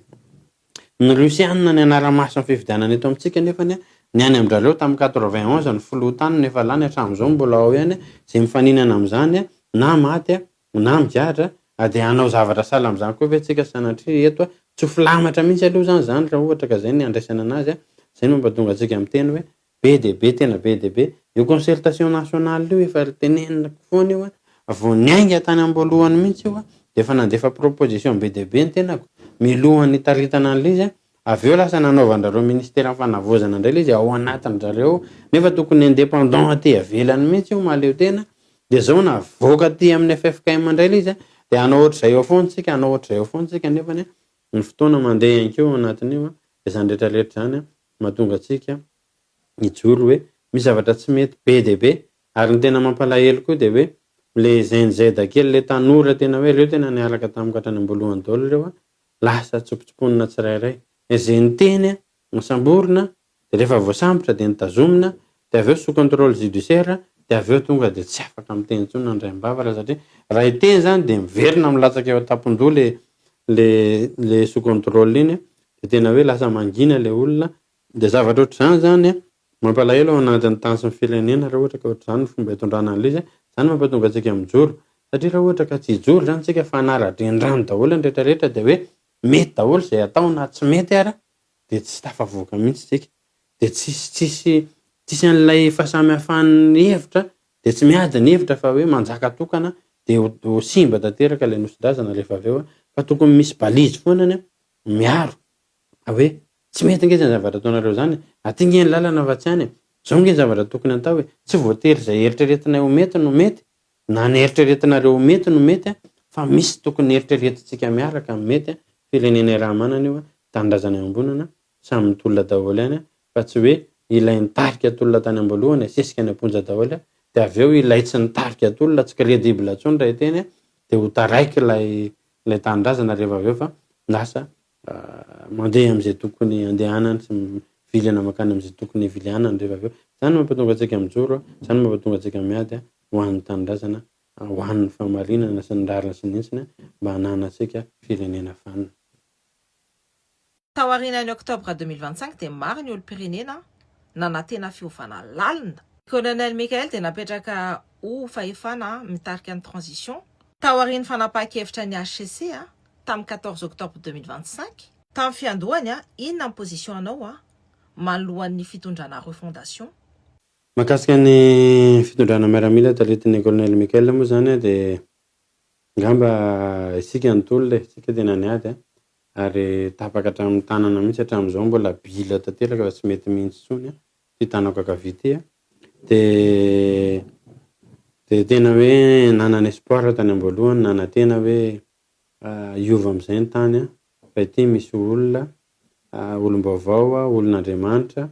ny Rosiana ny hanara-maso ny fifidianana eto amintsika nefa ny any amin-dRareo tamin'ny 91 ny filoha tany no efa lany hatramin'izao mbola ao ihany izay mifaninana amin'izany na maty na migadra dia hanao zavatra sahala amin'izany koa ve tsika sanatria eto tsy ho filamatra mihitsy aloha izany izany raha ohatra ka izay ny handraisana anazy izay no mampatonga antsika miteny hoe Be dia be, tena be dia be. Io concertation nationale io efa teneniko foana io an, vao niainga tany am-boalohany mihitsy io an, dia efa nandefa proposition be dia be ny tenako, milohan'ny hitaritana an'ilay izy an, avy eo lasa nanaovan-drareo ministeran'ny fanavaozana indray ilay izy ao anatin-drareo ao, nefa tokony indépendant aty ivelany mihitsy io mahaleo tena, dia zao navoaka aty amin'ny ffkm indray ilay izy an, dia hanao ohatr'izay eo foana tsika, hanao ohatr'izay eo foana tsika nefany an, ny fotoana mandeha ihany koa ao anatin'io an, dia izany rehetra rehetra izany an, mahatonga antsika hijoro hoe misy zavatra tsy mety be dia be ary ny tena mampalahelo koa dia hoe le Gen Z kely le tanora tena hoe reo tena niaraka tamiko hatrany am-boalohany daholo ireo a, lasa tsopotsoponina tsirairay. Izay niteny nosamborina dia rehefa voasambotra dia notazomina dia avy eo sous contrôle judiciaire dia avy eo tonga dia tsy afaka miteny intsony na indray am-bava raha satria raha hiteny izany dia miverina milatsaka eo an-tampon-doha le le le sous contrôle iny dia tena hoe lasa mangina ilay olona, dia zavatra ohatr'izany izany an, mampalahelo ao anatin'ny tany sy ny firenena raha ohatra ka ohatr'izany ny fomba itondrana an'ilay izy, izany no mampatonga antsika mijoro, satria raha ohatra ka tsy hijoro izany isika fa hanara-drenirano daholo ny rehetra rehetra dia hoe mety daholo izay atao na tsy mety ara dia tsy tafavoaka mihitsy isika, dia tsisy tsisy tsisy an'ilay fahasamihafan'ny hevitra dia tsy miady ny hevitra fa hoe manjaka tokana dia ho simba tanteraka ilay nosin-drazana rehefa avy eo fa tokony misy balise foana ny miaro hoe tsy mety nge zany zavatra ataonareo zany e, aty nge ny lalana fa tsy any e, zao nge ny zavatra tokony atao e, tsy voatery izay eritreretinay ho mety no mety, na ny eritreretinareo ho mety no mety fa misy tokony eritreretintsika miaraka ny mety, firenena iaraha-manana io, tanindrazana iombonana, samy mitolona daholo ihany fa tsy hoe ilay nitarika tolona tany am-boalohany asesika any am-ponja daholo dia avy eo ilay tsy nitarika tolona tsy credible intsony raha hiteny. dia ho taraiky ilay ilay tanindrazana rehefa avy eo fa lasa mandeha amin'izay tokony handehanany sy mivilana mankany amin'izay tokony hivilianany rehefa avy eo. Izany no mampatonga antsika mijoro, izany no mampatonga antsika miady ho an'ny tanindrazana, ho an'ny fahamarinana sy ny rariny sy ny hitsiny mba hananantsika firenena vanona. Taorian'ny octobre 2025 dia maro ny olom-pirenena nanantena fiovana lalina. Colonel Mickaël dia napetraka ho fahefana mitarika ny transition. Taorian'ny fanapahan-kevitra ny HCC tamin'ny 14 octobre 2025. Tamin'ny fiandohany, inona ny position anao manoloan'ny fitondrana refondation? Mahakasika ny fitondrana miaramila taritin'ny Colonel Mickaël moa izany dia angamba isika nitolona e, isika tena niady ary tapaka hatramin'ny tanana mihitsy hatramin'izao mbola bila tanteraka fa tsy mety mihitsy intsony ity tanako ankavia ity a. Dia dia tena hoe nanana espoir tany am-boalohany, nanantena hoe hiova amin'izay ny tany fa ity misy olona, olom-baovao, olon'Andriamanitra,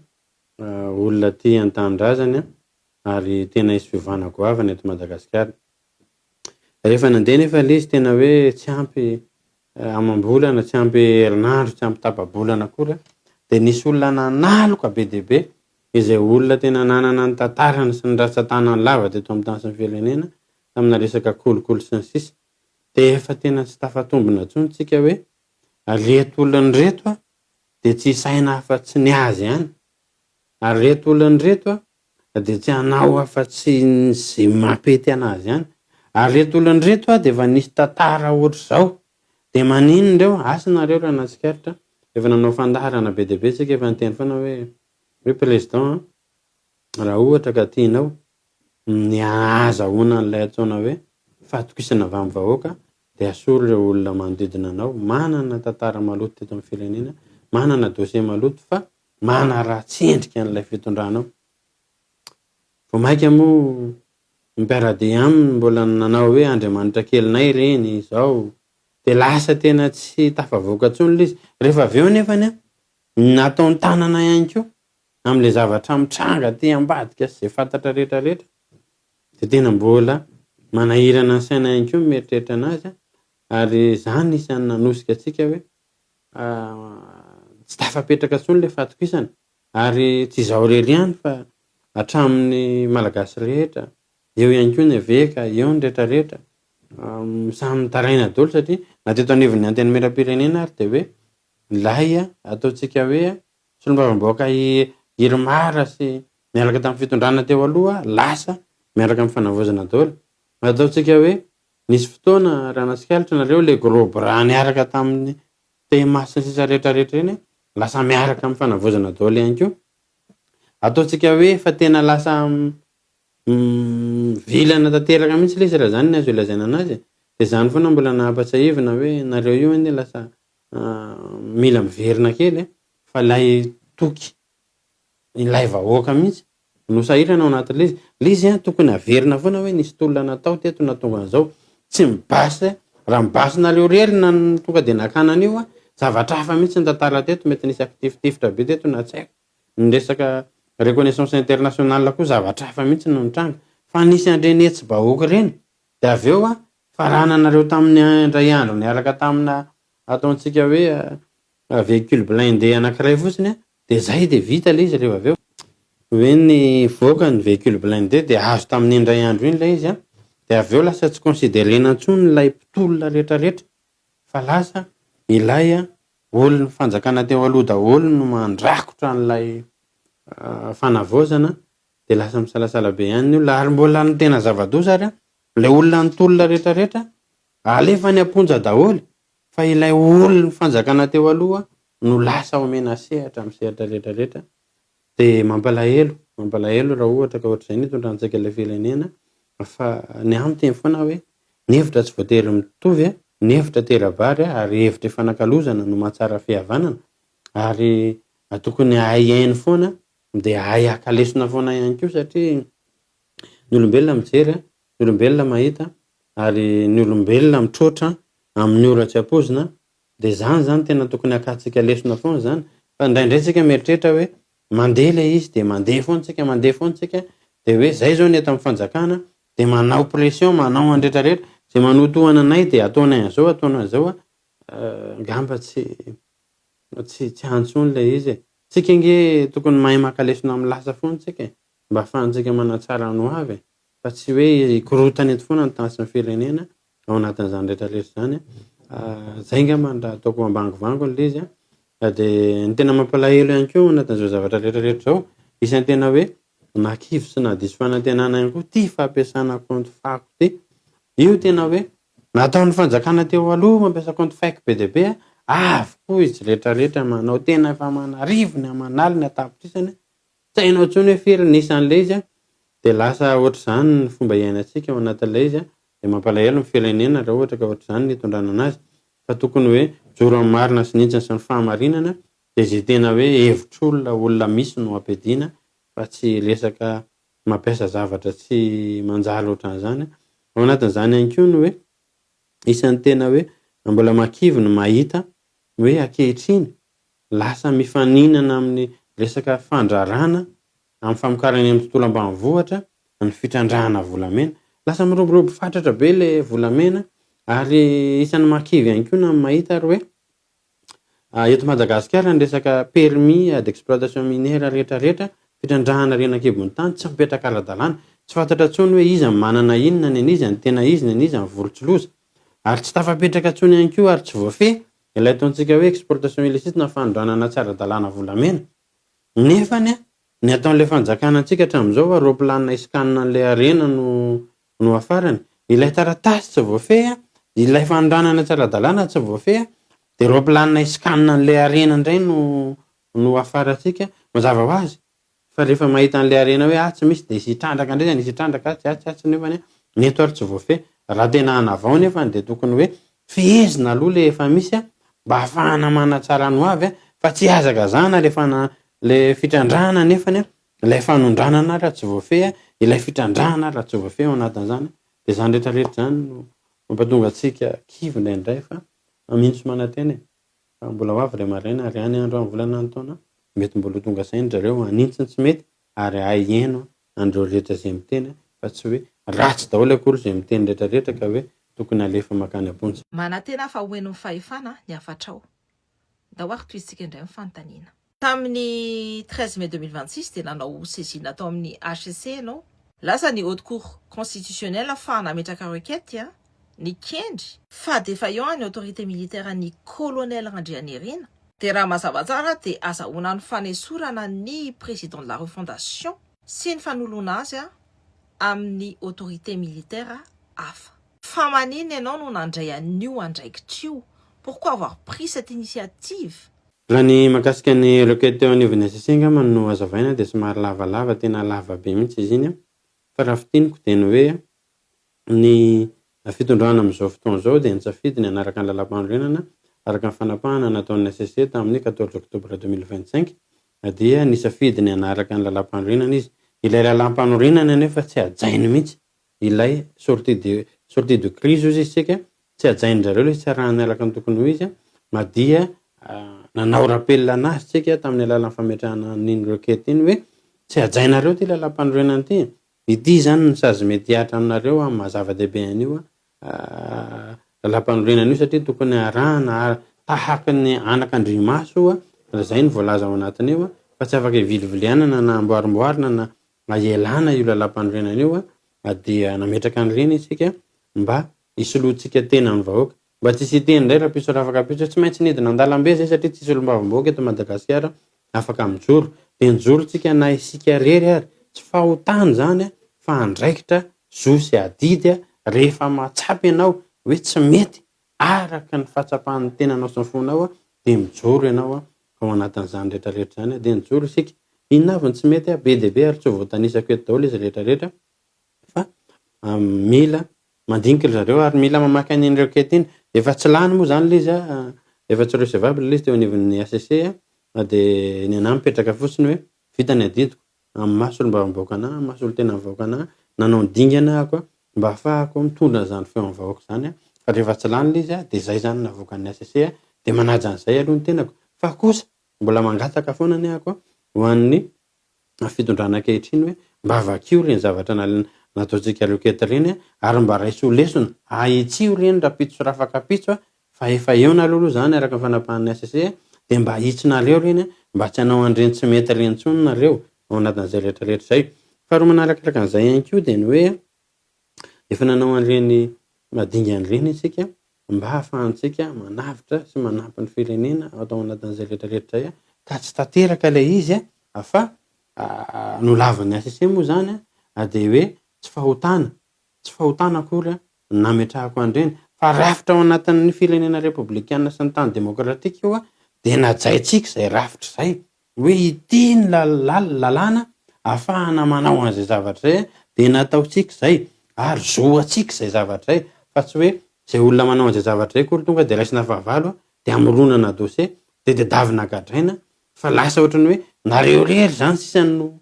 olona tia ny tanindrazany ary tena hisy fiovana goavana eto Madagasikara. Rehefa nandeha nefa ilay izy tena hoe tsy ampy amam-bolana, tsy ampy herinandro, tsy ampy tapa-bolana akory dia nisy olona nanaloka be dia be izay olona tena nanana ny tantarany sy ny ratsan-tanany lava teto amin'ny tany sy ny firenena tamina resaka kolikoly sy ny sisa. Dia efa tena tsy tafatombina intsony tsika hoe reto olona ireto dia tsy hisaina afa-tsy ny azy ihany ary reto olona ireto dia tsy hanao afa-tsy izay mampety anazy ihany. Ary ireto olona ireto dia efa nisy tantara ohatr'izao. Dia maninona ireo? Asa nareo raha nahatsikaritra, efa nanao fandaharana be dia be tsika efa niteny foana hoe hoe président an, raha ohatra ka tianao ny ahazahoana an'ilay antsoina hoe fahatokisana avy amin'ny vahoaka dia asoro ireo olona manodidina anao manana tantara maloto teto amin'ny firenena, manana dossier maloto fa manaratsy endrika an'ilay fitondrana ao. Vao mainka moa ny mpiara-dia aminy mbola nanao hoe Andriamanitra kelinay ireny izao, dia lasa tena tsy tafavoaka intsony ilay izy. Rehefa avy eo nefany an, nataony tanana ihany koa amin'ilay zavatra mitranga aty ambadika sy izay fantatra rehetra rehetra, dia tena mbola manahirana ny saina ihany koa ny mieritreritra an'azy ary izany isan'ny nanosika antsika hoe tsy tafapetraka intsony ilay fahatokisana ary tsy izaho irery ihany fa hatramin'ny Malagasy rehetra, eo ihany koa ny eveka, eo ny rehetra rehetra, samy mitaraina daholo satria na teto anivon'ny Antenimierampirenena ary dia hoe ilay ataontsika hoe solombavambahoaka Irmar sy miaraka tamin'ny fitondrana teo aloha lasa miaraka amin'ny fanavaozana daholo. Ataontsika hoe Nisy fotoana raha natsikaritra nareo le gros bras niaraka tamin'ny TMA sy ny sisa rehetra rehetra ireny lasa miaraka amin'ny fanavaozana daholo ihany koa. Ataontsika hoe efa tena lasa mivilana tanteraka mihitsy ilay izy raha izany ny azo ilazaina anazy e. Dia izany foana mbola nampatsiahivina hoe nareo io anie lasa mila miverina kely e, fa ilay toky ilay vahoaka mihitsy no sahirana ao anatin'ilay izy. Ilay izy an, tokony haverina foana hoe nisy tolona natao teto nahatonga an'izao. Tsy mibasy, raha mibasy nareo irery na tonga dia nakana an'io an, zavatra hafa mihitsy ny tantara teto, mety nisy akitifitifitra be teto na tsy haiko. Ny resaka reconnaissance internationale koa zavatra hafa mihitsy no nitranga. Fa nisy an'ireny hetsi-bahoaka ireny, dia avy eo an, farananareo tamin'ny indray andro niaraka tamina ataontsika hoe véhicule blindé anankiray fotsiny an, Dia zay dia vita ilay izy rehefa avy eo. Hoe nivoaka ny véhicule blindé dia azo tamin'iny indray andro iny ilay izy an, dia avy eo lasa tsy considerena intsony ilay mpitolona rehetra rehetra fa lasa ilay olon'ny fanjakana teo aloha daholo no mandrakotra an'ilay fanavaozana dia lasa misalasala be ihany ny olona ary mbola ny tena zava-doza ary an, ilay olona nitolona rehetra rehetra alefa any am-ponja daholo fa ilay olon'ny fanjakana teo aloha no lasa omena sehatra amin'ny sehatra rehetra rehetra dia mampalahelo, mampalahelo raha ohatra ka ohatr'izay ny hitondrantsika ilay firenena fa ny ahy miteny foana hoe ny hevitra tsy voatery mitovy, ny hevitra tera-bary ary hevitra ifanakalozana no mahatsara fihavanana ary tokony hahay hihaino foana dia hahay haka lesona foana ihany koa satria ny olombelona mijery ny olombelona mahita ary ny olombelona mitroatra amin'ny ora tsy ampoizina dia izany izany tena tokony hakantsika lesona foana izany fa indraindray tsika mieritreritra hoe mandeha ilay izy dia mandeha foana tsika mandeha foana tsika dia hoe izay izao ny eto amin'ny fanjakana dia manao pression manao an'ny rehetra rehetra. Izay manotohana anay dia ataonay an'izao, ataonay an'izao, angamba tsy tsy tsy any intsony ilay izy e. Tsika ange tokony mahay maka lesona amin'ny lasa foana tsika e, mba ahafahantsika manatsara ny ho avy e, fa tsy hoe hikorotana eto foana ny tany sy ny firenena ao anatin'izany rehetra rehetra izany. Izay angamba no raha ataoko ambangovangony ilay izy an. Dia ny tena mampalahelo ihany koa ao anatin'izao zavatra rehetra rehetra izao, isan'ny tena hoe nahakivy sy nahadiso fanantenana ihany koa ity fampiasana kaonty fako ity. Io tena hoe nataon'ny fanjakana teo aloha mampiasa kaonty fake be dia be, avy koa izy rehetra rehetra manao tena efa aman'arivony, aman'aliny, an-tapitrisany, tsy hainao intsony hoe firy ny isan'ilay izy dia lasa ohatr'izany ny fomba iainantsika ao anatin'ilay izy dia mampalahelo ny firenena raha ohatra ka ohatr'izany ny hitondrana anazy fa tokony hoe mijoro amin'ny marina sy ny hitsiny sy ny fahamarinana dia izay tena hoe hevitr'olona, olona misy no ampiadiana fa tsy resaka mampiasa zavatra tsy manjary ohatran'izany. Ao anatin'izany ihany koa ny hoe isan'ny tena hoe mbola mahakivy ny mahita hoe ankehitriny lasa mifaninana amin'ny resaka fandrarana amin'ny famokarana eny amin'ny tontolo ambanivohitra ny fitrandrahana volamena. Lasa miroborobo fatratra be ilay volamena ary isan'ny mahakivy ihany koa na ny mahita ary hoe Eto Madagasikara ny resaka permis d'exploitation minière rehetra rehetra, fitrandrahana harena an-kibon'ny tany tsy mipetraka ara-dalàna. Tsy fantatra intsony hoe iza no manana inona, ny an'iza no tena izy, ny an'iza no vorontsiloza. Ary tsy tafapetraka intsony ihany koa ary tsy voafehy ilay ataontsika hoe exportation illicite na fanondranana tsy ara-dalàna volamena. Nefany ny ataon'ilay fanjakana antsika hatramin'izao fa roaplanina hiscanner an'ilay harena no no hafarany. Ilay taratasy tsy voafehy, ilay fanondranana tsy ara-dalàna tsy voafehy, dia roaplanina hiscanner an'ilay harena indray no no hafarantsika. Mazava ho azy fa rehefa mahita an'ilay harena hoe atsy misy dia hisy hitrandraka indray izany, hisy hitrandraka atsy, atsy, atsy nefany ny eto ary tsy voafehy. Raha tena hanavao nefany dia tokony hoe fehezina aloha ilay efa misy mba hahafahana manatsara ny ho avy fa tsy hihazakazahana ilay fana ilay fitrandrahana nefany ilay fanondranana raha tsy voafehy, ilay fitrandrahana raha tsy voafehy ao anatin'izany, dia izany rehetra rehetra izany no mampatonga antsika kivy indraindray fa mino sy manantena e! Fa mbola ho avy ilay maraina ary any andro any volana any taona mety mbola ho tonga saina ry zareo hanintsy ny tsy mety ary hahay hihaino an'ireo rehetra izay miteny fa tsy hoe ratsy daholo akory izay miteny rehetra rehetra ka hoe tokony halefa mankany am-ponja. Manantena fa ho henon'ny fahefana ny hafatrao. Ndao ary tohizintsika indray ny fanontaniana. Tamin'ny 13 mai 2026 dia nanao saisine tao amin'ny HCC ianao. Lasa ny Haute Cour Constitutionnelle fa nametraka requête nikendry fa défaillant ny autorité militaire ny Colonel Randrianirina. Dia raha mazava tsara dia azahoana ny fanesorana ny Président de la Refondation sy ny fanoloana azy amin'ny autorité militaire hafa. Fa maninona ianao no nandray an'io andraikitra io? Pourquoi avoir pris cette initiative? Raha ny mahakasika ny requête teo anivon'ny HCC angamba no hazavaina dia somary lavalava, tena lava be mihitsy izy iny an! Fa raha fintiniko dia ny hoe ny fitondrana amin'izao fotoana izao dia nisafidy ny hanaraka ny lalàmpanorenana araka ny fanapahana nataon'ny HCC tamin'ny 14 octobre 2025 dia nisafidy ny hanaraka ny lalàmpanorenana izy. Ilay lalàmpanorenana anefa tsy hajainy mihitsy ilay sortie de sortie de crise hozy izy tsika, tsy hajain-dry zareo ilay izy, tsy arahany araka ny tokony ho izy, na dia nanao rappel anazy tsika tamin'ny alalan'ny fametrahana an'iny requête iny hoe tsy hajainareo ity lalàmpanorenana ity, ity izany ny sazy mety hihatra aminareo amin'ny maha zava-dehibe an'io lalàmpanorenana io satria tokony arahana tahaka ny anakandrimaso io raha izay no voalaza ao anatin'io fa tsy afaka ivilivilianana na amboarimboarina na na ialana io lalàmpanorenana io dia nametraka an'ireny isika mba hisoloantsika tena ny vahoaka. Mba tsy hisy hiteny indray rahampitso rafakampitso hoe tsy maintsy nidina an-dalambe izay satria tsisy solombavambahoaka eto Madagasikara afaka mijoro. Dia nijoro tsika na isika irery ary. Tsy fahotana izany fa andraikitra, zo sy adidy rehefa mahatsapa ianao hoe tsy mety araka ny fahatsapan'ny tenanao sy ny fonao dia mijoro ianao ao anatin'izany rehetra rehetra izany dia nijoro isika. Inona avy no tsy mety? Be dia be ary tsy ho voatanisako eto daholo izy rehetra rehetra fa mila mandinika ry zareo ary mila mamaky an'iny requête iny. Efa tsy lany moa izany ilay izy, efa tsy recevable ilay izy teo anivon'ny HCC dia ny anah mipetraka fotsiny hoe vita ny adidiko. amin'ny maha solombavambahoaka anah, amin'ny maha solontenan'ny vahoaka anah, nanao ny dingana ahako mba hahafahako mitondra an'izany feon'ny vahoaka izany fa rehefa tsy lany ilay izy dia izay izany no navoakan'ny HCC dia manaja an'izay aloha ny tenako fa kosa mbola mangataka foana anie ahako ho an'ny fitondrana ankehitriny hoe mba vakio ireny zavatra nataontsika requête ireny ary mba raiso ho lesona, ahitsio ireny rahampitso sy rafakapitso fa efa eo nareo aloha izany araka ny fanapahan'ny HCC dia mba ahitsinareo ireny mba tsy hanao an'ireny tsy mety ireny intsony nareo ao anatin'izay rehetra rehetra izay. Faharoa manarakaraka an'izay ihany koa dia ny hoe efa nanao an'ireny dingana ireny isika mba hahafahantsika manavotra sy manampy ny firenena ao anatin'izay rehetra rehetra izay ka tsy tanteraka ilay izy fa nolavin'ny HCC moa izany dia hoe tsy fahotana, tsy fahotana akory ny nametrahako an'ireny fa rafitra ao anatin'ny firenena repoblikana sy ny tany demokratika io dia najaintsika izay rafitra izay hoe ity ny lalàna ahafahana manao an'izay zavatra izay dia nataontsika izay ary zo antsika izay zavatra izay fa tsy hoe izay olona manao an'izay zavatra izay akory tonga dia raisina fahavalo dia amoronana dossier dia tedavina gadraina fa lasa ohatran'ny hoe nareo irery izany sisa no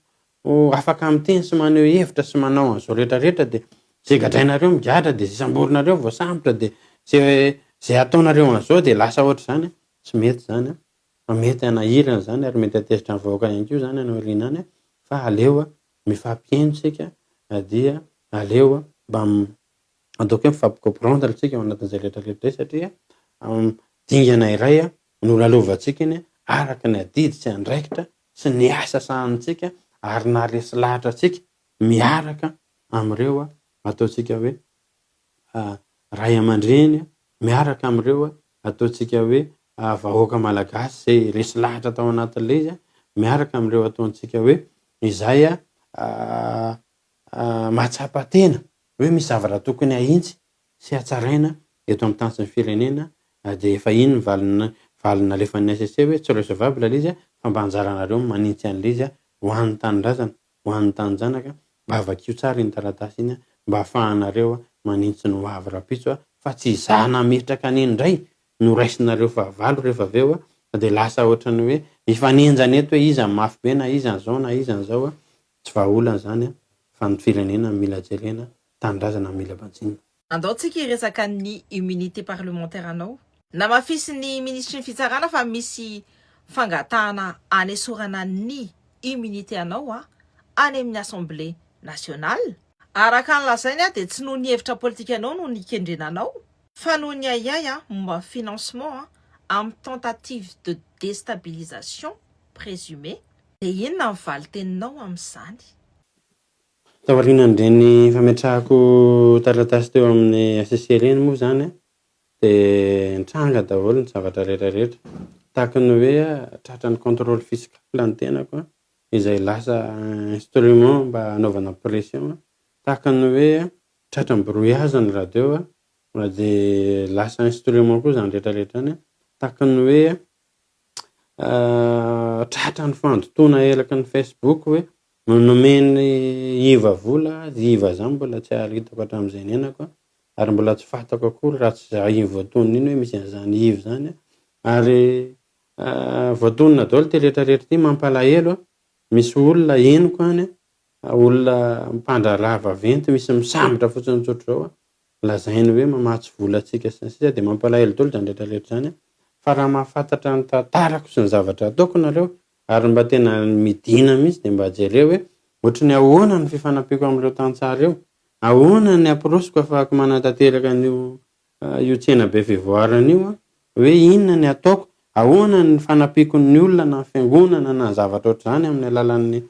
afaka miteny sy maneho hevitra sy manao an'izao rehetra rehetra dia izay gadrainareo migadra dia izay samborinareo voasambotra dia izay izay ataonareo an'izao dia lasa ohatr'izany tsy mety izany an! Fa mety hanahirana izany ary mety hahatezitra ny vahoaka ihany koa izany any aoriana any fa aleo mifampihaino isika dia aleo mba ataoko hoe mifampi-comprendre isika ao anatin'izay rehetra rehetra izay satria dingana iray nolalovantsika iny araka ny adidy sy andraikitra sy ny asa sahanintsika ary naharesy lahatra antsika miaraka amin'ireo ataontsika hoe ray aman-dreny miaraka amin'ireo ataontsika hoe vahoaka malagasy izay resy lahatra tao anatin'ilay izy miaraka amin'ireo ataontsika hoe izay mahatsapa tena hoe misy zavatra tokony hahintsy sy hatsaraina eto amin'ny tany sy ny firenena dia efa iny ny valiny valiny nalefan'ny HCC hoe tsy recevable ilay izy fa mba anjaranareo ny manintsy an'ilay izy ho an'ny tanindrazana ho an'ny taninjanaka, mba vakio tsara iny taratasy iny mba afahanareo manintsy ny ho avy rapitso fa tsy izaho nametraka an'iny indray no raisinareo fahavalo rehefa avy eo fa dia lasa ohatran'ny hoe mifanenjana eto hoe iza no mafy be na iza an'izao na iza an'izao, tsy vahaolana izany fa ny firenena no mila jerena, tanindrazana no mila banjinina. Andao tsika hiresaka ny immunité parlementaire anao. Namafisin'ny minisitry ny fitsarana fa misy fangatahana hanesorana ny immunité anao any amin'ny assemblée nationale. Araka ny lazainy dia tsy noho ny hevitra politikanao no nikendrena anao fa noho ny ahiahy momba ny financement amin'ny tentative de déstabilisation présumée. Dia inona ny valin-teninao amin'izany? Taorianan'ireny fametrahako taratasy teo amin'ny HCC ireny moa izany dia nitranga daholo ny zavatra rehetra rehetra. Tahaka ny hoe tratran'ny contrôle fiscal ny tenako izay lasa instrument mba hanaovana pression. Tahaka ny hoe tratran'ny brouillage ny radio dia lasa instrument koa izany rehetra rehetra izany. Tahaka ny hoe tratran'ny fandotoana eraky ny facebook hoe Nomen'i Iva vola azy, Iva zany mbola tsy ary hitako hatramin'izay niainako an, ary mbola tsy fantako akory raha tsy za iny voatonona iny hoe misy an'izany Yves zany an, ary voatonona daholo ity rehetra rehetra ity, mampalahelo an, misy olona henoko any an, olona mpandraharaha vaventy misy misambotra fotsiny tsotr'izao an, lazainy hoe mamatsy vola antsika sy ny sisa dia mampalahelo daholo izany rehetra rehetra izany fa raha mahafantatra ny tantarako sy ny zavatra ataoko nareo ary mba tena midina mihitsy dia mba jereo hoe ohatry ny ahoana ny fifanampiako amin'ireo tantsaha ireo, ahoana ny approche-ko ahafahako manatanteraka an'io io tsenabe fivoarana io, hoe inona ny ataoko, ahoana ny fanampiako ny olona na ny fiangonana na ny zavatra ohatr'izany amin'ny alalan'ny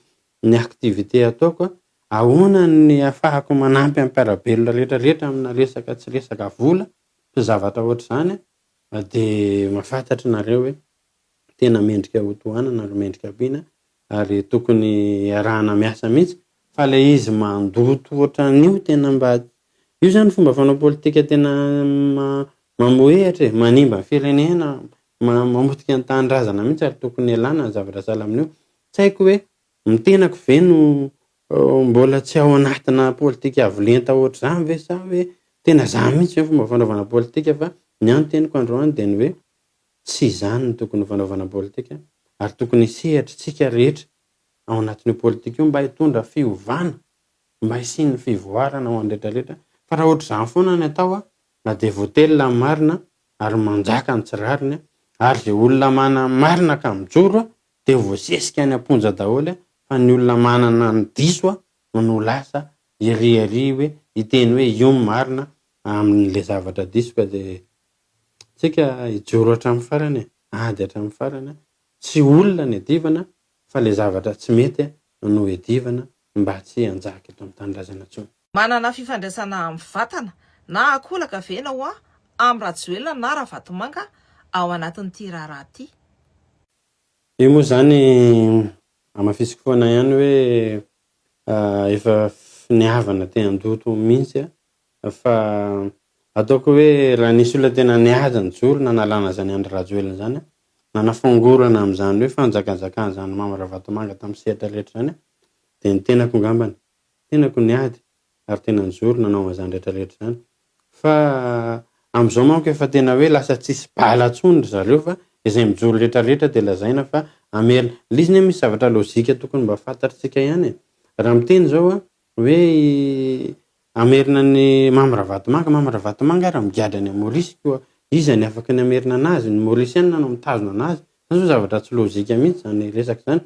ny activité ataoko, ahoana ny ahafahako manampy ny mpiara-belona rehetra rehetra amina resaka tsy resaka vola sy zavatra ohatr'izany dia mahafantatra nareo hoe tena mendrika ho tohanana ary mendrika ampiana ary tokony hiarahana miasa mihitsy fa ilay izy mandoto ohatran'io tena mba io zany fomba fanao politika tena mamohehatra e, manimba ny firenena, mamotika ny tanindrazana mihitsy ary tokony hialana ny zavatra sahala amin'io. Tsy haiko hoe ny tenako ve no mbola tsy ao anatina politika avo lenta ohatr'izany ve sa hoe tena za mihitsy ve ny fomba fanaovana politika fa ny ahy ny teniko androany dia ny hoe tsy izany no tokony ho fanaovana politika ary tokony hisehatra isika rehetra ao anatin'io politika io mba hitondra fiovana, mba hisian'ny fivoarana ho an'ny rehetra rehetra fa raha ohatr'izany foana ny atao na dia voatelina ny marina ary manjaka ny tsy rariny ary izay olona manana ny marina ka mijoro dia voasesika any am-ponja daholo fa ny olona manana ny diso no lasa. hiriaria hoe hiteny hoe io ny marina amin'ilay zavatra diso ka dia tsika hijoro hatramin'ny farany e, ady hatramin'ny farany, tsy olona ny adivana fa ilay zavatra tsy mety no edivana mba tsy hanjaka eto amin'ny tanindrazana intsony. Manana fifandraisana amin'ny vatana na akolaka ve ianao amin'i Rajoelina na Ravatomanga ao anatin'ity raharaha ity? Io moa izany hamafisiko foana ihany hoe efa finiavana te handoto mihitsy fa ataoko hoe raha nisy olona tena niady nijoro nanalana izany Andry Rajoelina izany, nanafongorana amin'izany hoe fanjakanjakan'izany Mamy Ravatomanga tamin'ny sehatra rehetra izany dia ny tenako angambany. Tenako niady ary tena nijoro nanao an'izany rehetra rehetra izany. Fa amin'izao manko efa tena hoe lasa tsisy bala intsony ry zareo fa izay mijoro rehetra rehetra dia lazaina fa hamerina. Ilay izy anie misy zavatra lojika tokony mba fantatritsika ihany e. Raha miteny izao aho hoe hamerina an'i Mamy Ravatomanga, Mamy Ravatomanga ary migadra any Maorisy koa iza ny afaka ny hamerina anazy? Ny Maorisiana no mitazona anazy. Izany izao zavatra tsy lojika mihitsy izany resaka izany.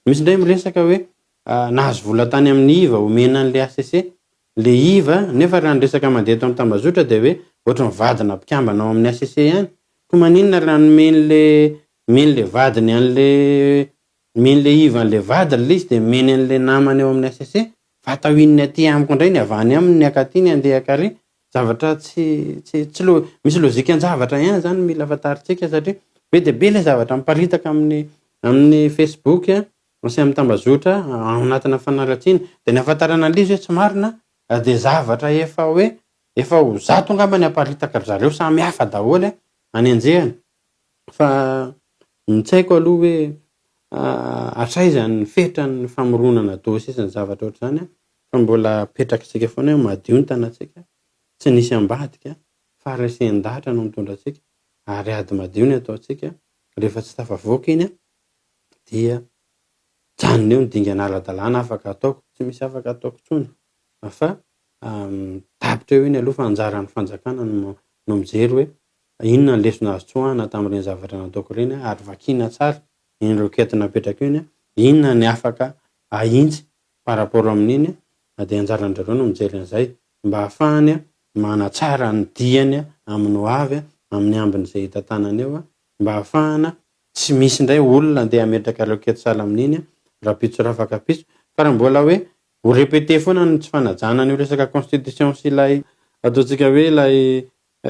Misy indray miresaka hoe nahazo vola tany amin'ny iva omena an'ilay HCC, le iva nefa raha ny resaka mandeha eto amin'ny tambazotra dia hoe ohatry ny vadina mpikambana ao amin'ny HCC ihany, koa maninona raha nomen'le nomen'le vadiny an'le nomen'le iva an'le vadiny le izy dia nomeny an'le namany ao amin'ny HCC fa atao inona aty amiko indray ny avy any aminy ny akaty ny andeha akary, zavatra tsy tsy tsy lo misy lojikan-javatra ihany zany mila fantarintsika satria be dia be le zavatra miparitaka amin'ny amin'ny facebook sy amin'ny tambazotra ao anatina fanaratsiana dia ny ahafantarana an'ilay izy hoe tsy marina dia zavatra efa hoe efa ho zato angamba ny aparitaka ry zareo samy hafa daholo anenjehana fa ny tsy haiko aloha hoe hatraiza ny fetran'ny famoronana dossier sy ny zavatra ohatr'izany fa mbola apetrakitsika foana hoe madio ny tanantsika tsy nisy ambadika fa resen-dahatra no mitondra antsika ary ady madio ny ataontsika rehefa tsy tafavoaka iny dia mijanona eo ny dingana ara-dalàna afaka ataoko, tsy misy afaka ataoko intsony fa tapitra eo iny aloha fa anjaran'ny fanjakana no no mijery hoe inona ny lesona azo tsoahana tamin'ireny zavatra nataoko ireny ary vakiana tsara iny requête napetraka iny, inona ny afaka ahintsy par rapport amin'iny dia anjaran-dry zareo no mijery an'izay mba ahafahany manatsara ny diany amin'ny ho avy amin'ny ambiny izay hitantanany eo mba ahafahana Tsy misy indray olona andeha hametraka requête sahala amin'iny rahampitso rafakampitso fa raha mbola hoe ho répéter foana ny tsy fanajana an'io resaka constitution sy ilay ataontsika hoe ilay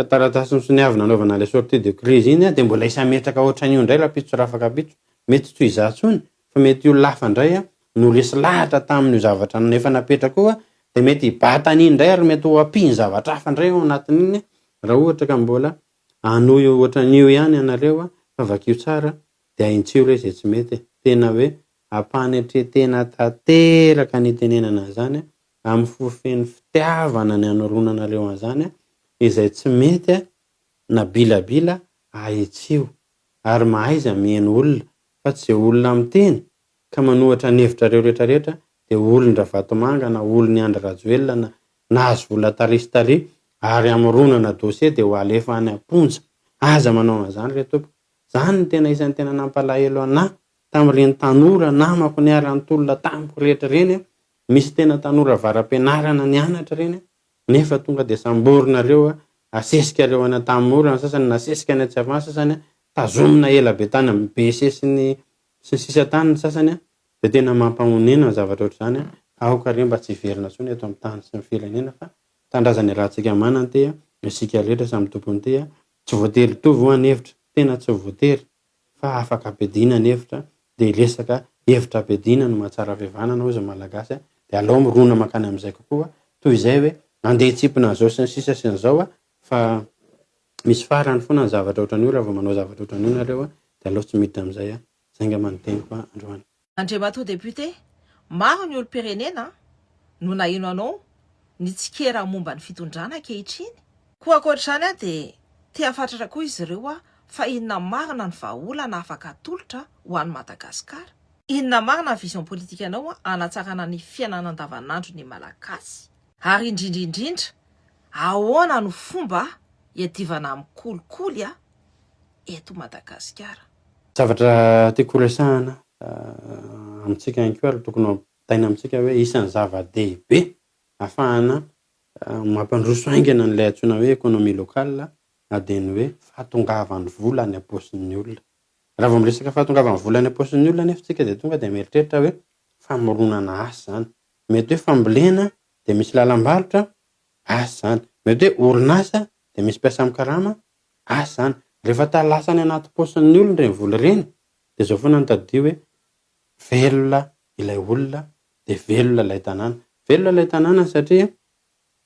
taratasy nosoniavina nanaovana ilay sortie de crise iny dia mbola hisy hametraka ohatran'io indray rahampitso rafakampitso. Mety tsy ho izaho intsony fa mety olona hafa indray no resy lahatra tamin'io zavatra efa napetraka io dia mety hibata an'iny indray ary mety ho ampiany zavatra hafa indray ao anatin'iny raha ohatra ka mbola Hanohy ohatran'io ihany ianareo a, fa vakio tsara dia ahintsio re izay tsy mety e. Tena hoe ampanetretena tanteraka ny itenenana an'izany a, amin'ny fo feno fitiavana ny anoronanareo an'izany a, izay tsy mety a, na bilabila ahitsio, ary mahaiza miheno olona fa tsy izay olona miteny ka manohatra ny hevitrareo rehetra rehetra dia olon-dRavatomanga na olon'i Andry Rajoelina na nahazo vola tary sy tary ary hamoronana dossier dia ho alefa any am-ponja. Aza manao an'izany re tompoko. Izany no tena isan'ny tena nampalahelo anah tamin'ireny tanora namako niara-nitolona tamiko rehetra ireny a! Misy tena tanora avara-pianarana nianatra ireny a! Nefa tonga dia samborinareo a, asesikareo any Antanimora ny sasany, nasesika any Antsiafahy ny sasany a, tazomina ela be tany amin'ny BC sy ny sy ny sisa tany ny sasany a, dia tena mampahonena ny zavatra ohatr'izany a, aoka re mba tsy hiverina intsony eto amin'ny tany sy ny firenena fa tanindrazana iarahantsika manana ity a, isika rehetra samy tompon'ity a, tsy voatery hitovy hoa ny hevitra, tena tsy voatery fa afaka ampiadiana ny hevitra dia resaka hevitra ampiadiana no mahatsara fihavanana hozy ny malagasy a, dia alao mirona mankany amin'izay kokoa toy izay hoe andeha hitsipona an'izao sy ny sisa sy ny izao a, fa misy farany foana ny zavatra ohatran'io raha vao manao zavatra ohatran'io nareo a, dia aleo tsy miditra amin'izay a, zay angamba ny teniko a androany. Andriamatoa Député, maro ny olom-pirenena no naheno anao nitsikera momba ny fitondrana ankehitriny. Koa ankoatr'izany dia te hahafantratra koa izy ireo fa inona marina ny vahaolana afaka atolotra ho an'i Madagasikara? Inona marina ny vision politikanao hanatsarana ny fiainana andavanandro ny Malagasy? Ary indrindra indrindra, ahoana no fomba hiadivana amin'ny kolikoly eto Madagasikara? Zavatra tiako horesahana amintsika ihany koa ary tokony ho ampitaina amintsika hoe isan'ny zava-dehibe. ahafahana mampandroso haingana an'ilay antsoina hoe économie locale dia ny hoe fahatongavan'ny vola any am-paosin'ny olona. Raha vao miresaka fahatongavan'ny vola any am-paosin'ny olona anefa isika dia tonga dia mieritreritra hoe famoronana asa izany. Mety hoe fambolena dia misy lalam-barotra, asa izany. Mety hoe orinasa dia misy mpiasa mikarama, asa izany. Rehefa ta lasa any anaty paosin'ny olona ireny vola ireny dia izao foana no tadidio hoe velona ilay olona dia velona ilay tanàna. Velona ilay tanàna satria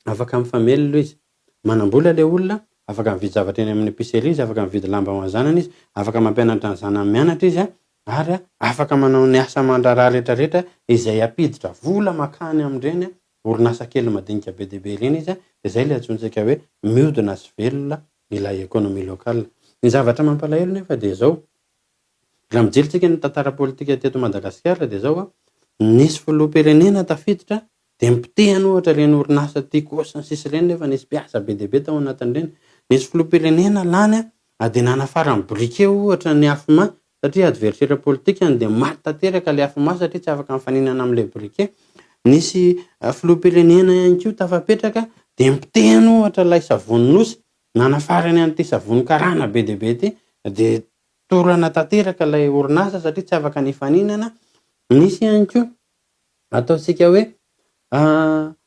afaka mifamelona izy. Manam-bola ilay olona, afaka mividy zavatra eny amin'ny épicerie izy, afaka mividy lamba ho an'ny zanany izy, afaka mampianatra ny zanany mianatra izy ary afaka manao ny asa aman-draharaha rehetrarehetra izay hampiditra vola mankany amin'ireny orinasa kely madinika be dia be ireny izy, dia izay ilay antsointsika hoe miodina sy velona ilay économie locale. Ny zavatra mampalahelo nefa dia izao, raha mijery tsika ny tantara politika teto Madagasikara dia izao, nisy filoham-pirenena tafiditra Dia nipotehany ohatra ireny orinasa Tiko sy ny sisa ireny nefa nisy mpiasa be dia be tao anatin'ireny. Nisy filoham-pirenena lany dia nanafarany briquet ohatra ny Afma satria adversaire politikany dia maty tanteraka ilay Afma satria tsy afaka mifaninana amin'ilay briquet. Nisy filoham-pirenena ihany koa tafapetraka dia nipotehany ohatra ilay savony nosy nanafarany an'ity savony karana be dia be ity dia torana tanteraka ilay orinasa satria tsy afaka nifaninana. Nisy ihany koa Ataontsika hoe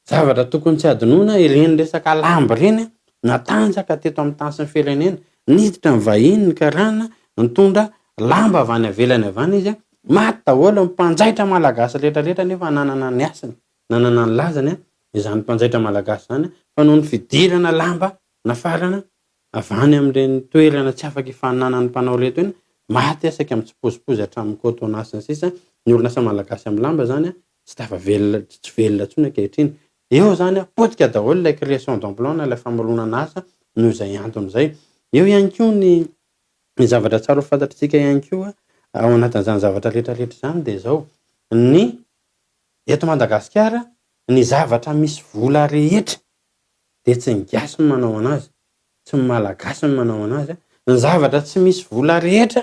zavatra tokony tsy hadinoina ireny resaka lambo ireny natanjaka teto amin'ny tany sy ny firenena. Niditra ny vahiny, ny karana, nitondra lamba avy any ivelany avy any izy, maty daholo ny mpanjaitra malagasy rehetra rehetra nefa nanana ny hasiny, nanana ny lazany izany mpanjaitra malagasy izany fa noho ny fidirana lamba nafarana avy any amin'ireny toerana tsy afaka ifaninanan'ny mpanao ireto eny, maty saika mitsipozipozy hatramin'ny cotona sy ny sisa, ny orinasa malagasy amin'ny lamba izany tsy tafavelona, tsy velona intsony ankehitriny. Eo izany potika daholo ilay création d'emploi na ilay famoronana asa noho izay antony izay. Eo ihany koa ny ny zavatra tsara ho fantatritsika ihany koa ao anatin'izany zavatra rehetra rehetra izany dia izao, ny eto Madagasikara ny zavatra misy vola rehetra dia tsy ny gasy no manao anazy, tsy ny malagasy no manao anazy, ny zavatra tsy misy vola rehetra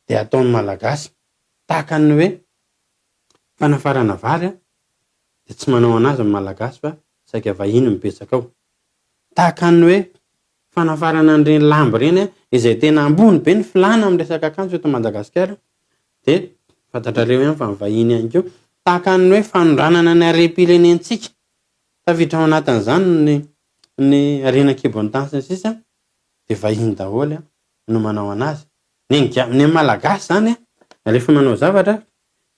dia ataon'ny malagasy, tahaka ny hoe fanafarana vary dia tsy manao anazy ny malagasy fa saika vahiny no betsaka ao, tahaka ny hoe fanafarana an'ireny lamba ireny izay tena ambony be ny filàna amin'ny resaka akanjo eto Madagasikara dia fantatrareo ihany fa ny vahiny ihany koa, tahaka ny hoe fanondranana ny harem-pirenentsika Tafiditra ao anatin'izany ny ny harena an-kibon'ny tany sy ny sisa dia vahiny daholo no manao anazy. Ny ny ny Malagasy izany rehefa manao zavatra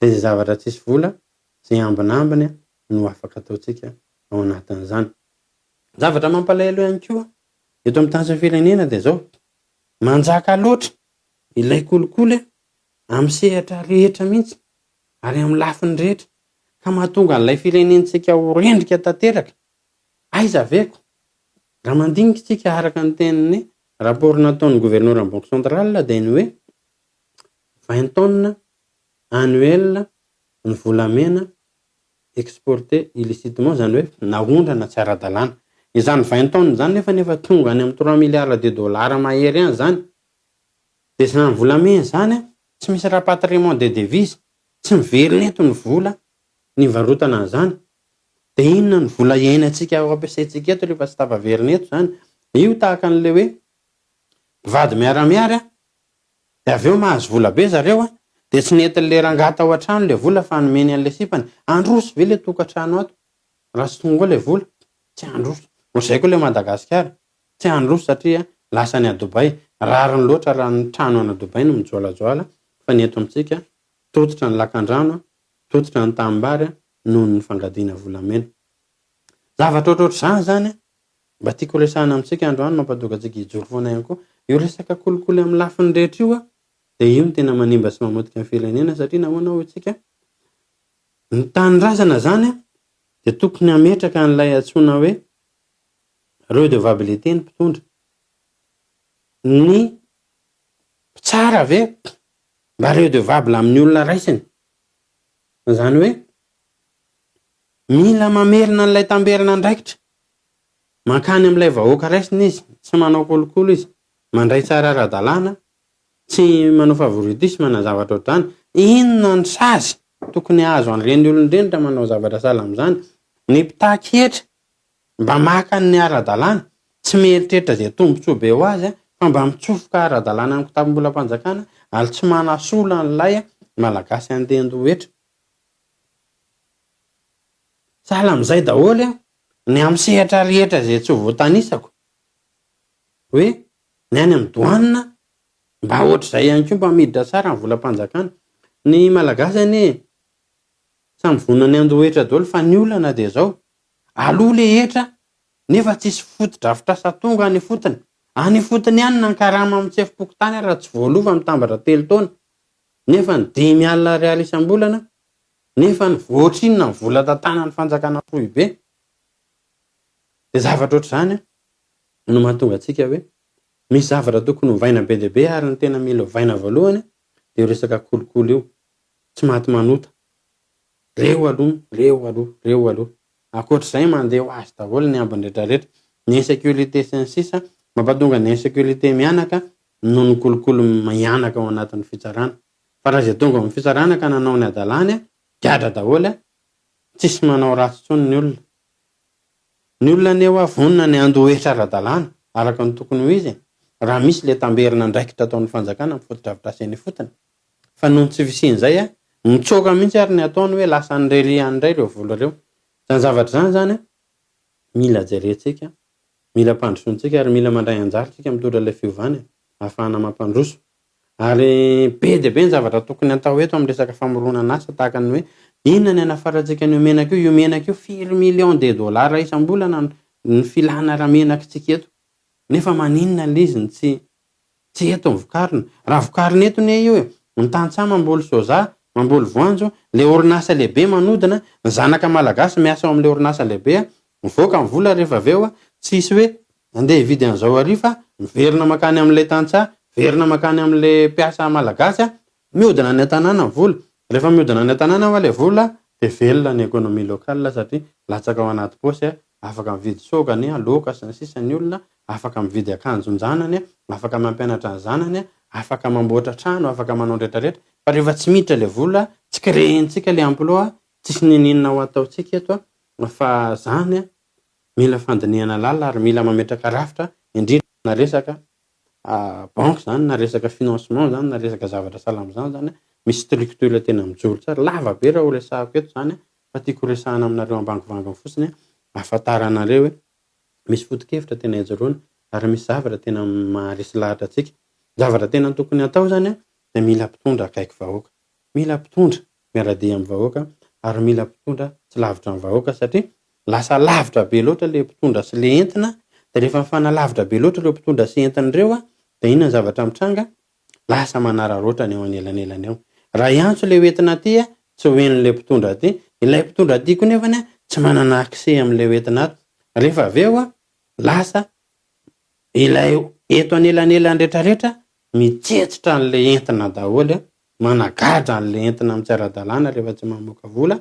dia izay zavatra tsisy vola, izay ambinambiny no afaka ataontsika ao anatin'izany. Zavatra mampalahelo ihany koa eto amin'ny tany sy ny firenena dia izao, manjaka loatra ilay kolikoly amin'ny sehatra rehetra mihitsy ary amin'ny lafiny rehetra. ka mahatonga an'ilay firenentsika ho rendrika tanteraka. Aiza ve ko? Raha mandinika isika araka ny tenin'ny rapport nataon'ny governoran'ny banque centrale dia ny hoe 20 tonnes annuel ny volamena exporté illicitement izany hoe naondrana tsy ara-dalàna. Izany 20 tonnes izany nefa efa tonga any amin'ny trois milliards de dollars mahery any izany. Dia izany volamena izany tsy misy rapatriement de devises Tsy miverina eto ny vola nivarotana an'izany. Dia inona ny vola iainantsika ho ampiasaintsika eto rehefa tsy tafaverina eto izany? Io tahaka an'ilay hoe mpivady miara-miary an, dia avy eo mahazo vola be zareo an, dia tsy nentin'ilay rangahy tao an-trano ilay vola fa nomeny an'ilay sipany. Handroso ve ilay tokantrano ato raha tsy tonga ao ilay vola? Tsy handroso. Ohatr'izay koa ilay Madagasikara. Tsy handroso satria lasa any Dubaï. Rariny loatra raha ny trano any Dubaï no mijoalajoala fa ny eto amintsika tototra ny lakandrano, tototra ny tanimbary noho ny fangadiana volamena. Zavatra ohatrohatr'izany izany mba tiako resahina amintsika androany mampatonga antsika hijoro foana ihany koa. Io resaka kolikoly amin'ny lafiny rehetra io dia io no tena manimba sy mamotika ny firenena satria nahoana hoy tsika? Ny tanindrazana izany dia tokony hametraka an'ilay antsoina hoe redevabilité ny mpitondra. Ny mpitsara ve mba redevable amin'ny olona raisiny? Izany hoe mila mamerina an'ilay tamberina andraikitra mankany amin'ilay vahoaka raisiny izy, tsy manao kolikoly izy, mandray tsara ara-dalàna, tsy manao favoritisme na zavatra ohatr'izany. Inona ny sazy tokony hahazo an'ireny olona ireny raha manao zavatra sahala amin'izany? Ny mpitaky hetra mba maka ny ara-dalàna, tsy mieritreritra izay tombontsoa be ho azy fa mba mitsofoka ara-dalàna amin'ny kitapom-bolam-panjakana ary tsy manasola an'ilay Malagasy handeha handoa hetra. Sahala amin'izay daholo ny amin'ny sehatra rehetra izay tsy ho voatanisako hoe ny any amin'ny douane mba ohatr'izay ihany koa mba miditra tsara ny volam-panjakana. Ny Malagasy anie samy vonona ny handoa hetra daholo fa ny olana dia izao, aloa le hetra nefa tsisy fotodrafitrasa tonga any ifotony. Any ifotony ihany na ny karama amin'ny sefom-pokontany ary raha tsy voaloa fa mitambatra telo taona nefa ny 50 alina ariary isam-bolana nefa ny voatrinona ny vola tantanan'ny fanjakana foibe. Dia zavatra ohatr'izany no mahatonga antsika hoe misy zavatra tokony hovaina be dia be ary ny tena mila ovaina voalohany dia io resaka kolikoly io. Tsy maty manota. Reo aloha, reo aloha, reo aloha. Ankoatr'izay mandeha ho azy daholo ny ambiny retraretra. Ny insécurité sy ny sisa mampatonga ny insécurité mihanaka noho ny kolikoly mihanaka ao anatin'ny fitsarana. Fa raha izay tonga ao amin'ny fitsarana ka nanao ny hadalany, gadra daholo, tsisy manao ratsy intsony ny olona. Ny olona anie hoa vonona ny handoa hetra ara-dalàna, araka ny tokony ho izy, raha misy ilay tamberin'andraikitra ataon'ny fanjakana amin'ny fotodrafitrasa eny ifotony. Fa noho ny tsy fisian'izay, mitsoaka mihitsy ary ny ataony hoe lasa any rery any indray ireo vola ireo. Izany zavatra izany izany mila jerentsika, mila ampandrosointsika ary mila mandray anjara isika mitondra ilay fiovana e, ahafahana mampandroso. Ary be dia be ny zavatra tokony hatao eto amin'ny resaka famoronana asa tahaka ny hoe inona ny hanafarantsika an'io menaka io, io menaka io firy millions de dollars isam-bolana ny filana ra-menakitsika eto nefa maninona ilay izy no tsy tsy eto no vokarina. Raha vokarina eto anie io e, ny tantsaha mamboly soja, mamboly voanjo, ilay orinasa lehibe manodina, ny zanaka malagasy miasa ao amin'ilay orinasa lehibe, mivoaka ny vola rehefa avy eo, tsisy hoe Andeha hividy an'izao ary fa miverina mankany amin'ilay tantsaha, miverina mankany amin'ilay mpiasa malagasy, mihodina any an-tanàna ny vola. Rehefa mihodina any an-tanàna hoa ilay vola dia velona ny économie locale satria latsaka ao anaty paosy, afaka mividy sôgany, laoka sy ny sisa ny olona, afaka mividy akanjon-janany, afaka mampianatra ny zanany, afaka mamboatra trano, afaka manao ny rehetrarehetra. Fa rehefa tsy miditra ilay vola, tsy créer-ntsika ilay emploi, tsisy n'inon'inona ho ataontsika eto fa zany Mila fandinihana lalina ary mila mametraka rafitra indrindra na resaka banque zany na resaka financement zany na resaka zavatra sahala amin'izany zany misy structure tena mijoro tsara. Lava be raha ho resahako eto zany fa tiako horesahana aminareo ambangovangony fotsiny ahafantaranareo hoe misy foto-kevitra tena ijoroana ary misy zavatra tena maharesy lahatra antsika. Ny zavatra tena tokony hatao zany dia mila mpitondra akaiky vahoaka. Mila mpitondra miara-dia amin'ny vahoaka ary mila mpitondra tsy lavitra ny vahoaka satria lasa lavitra be loatra ilay mpitondra sy ilay entina dia rehefa mifanalavitra be loatra ireo mpitondra sy entina ireo dia inona ny zavatra mitranga? Lasa manararaotra ny eo anelanelany eo. Raha hiantso ilay hoentina aty tsy ho henon'ilay mpitondra aty, ilay mpitondra aty koa nefany tsy manana accès amin'ilay hoentina ato. Rehefa avy eo lasa ilay eto anelanelany retraretra mitsetsitra an'ilay entina daholo, managadra an'ilay entina amin'ny tsy ara-dalàna rehefa tsy mamoaka vola,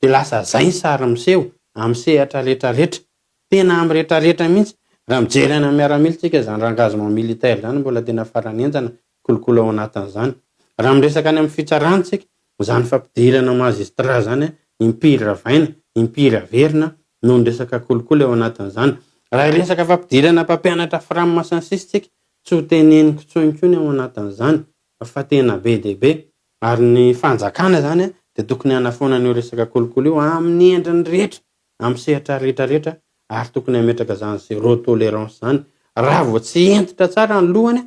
dia lasa zay ny sary miseho amin'ny sehatra retraretra, tena amin'ny retraretra mihitsy, raha mijery any amin'ny miaramila tsika izany rengagement militaire izany mbola tena farany henjana kolikoly ao anatin'izany, raha miresaka any amin'ny fitsarana tsika, izany fampidirana magistrat izany impiry ravaina, impiry averina noho ny resaka kolikoly ao anatin'izany, raha hiresaka fampidirana mpampianatra fram sy ny sisa tsika, Tsy ho teneniko intsony koa ny ao anatin'izany fa tena be dia be. Ary ny fanjakana izany dia tokony hanafoana an'io resaka kolikoly io amin'ny endriny rehetra, amin'ny sehatra rehetra rehetra ary tokony hametraka izany zéro tolérance izany. Raha vao tsy hentitra tsara ny lohany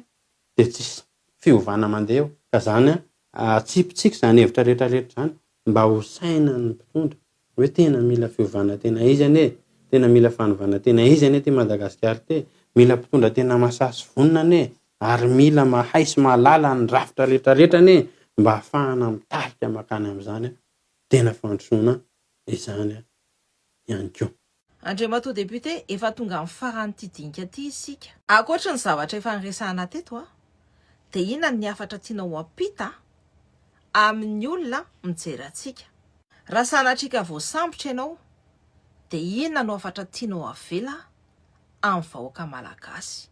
dia tsisy fiovana mandeha eo. Ka izany atsipitsika izany hevitra rehetra rehetra izany mba ho sainan'ny mpitondra hoe tena mila fiovana tena izy anie e, tena mila fanovana tena izy anie ity Madagasikara ity e, mila mpitondra tena masahy sy vonona anie e, ary mila mahay sy mahalala ny rafitra rehetra rehetra anie e, mba hahafahana mitarika mankany amin'izany tena fandrosoana izany ihany koa. Andriamatoa Député, efa tonga amin'ny faran'ity dinika ity isika. Ankoatry ny zavatra efa niresahana teto, dia inona ny hafatra tianao ho ampita amin'ny olona mijery antsika? Raha sanatria ka voasambotra ianao, dia inona no hafatra tianao avela amin'ny vahoaka malagasy?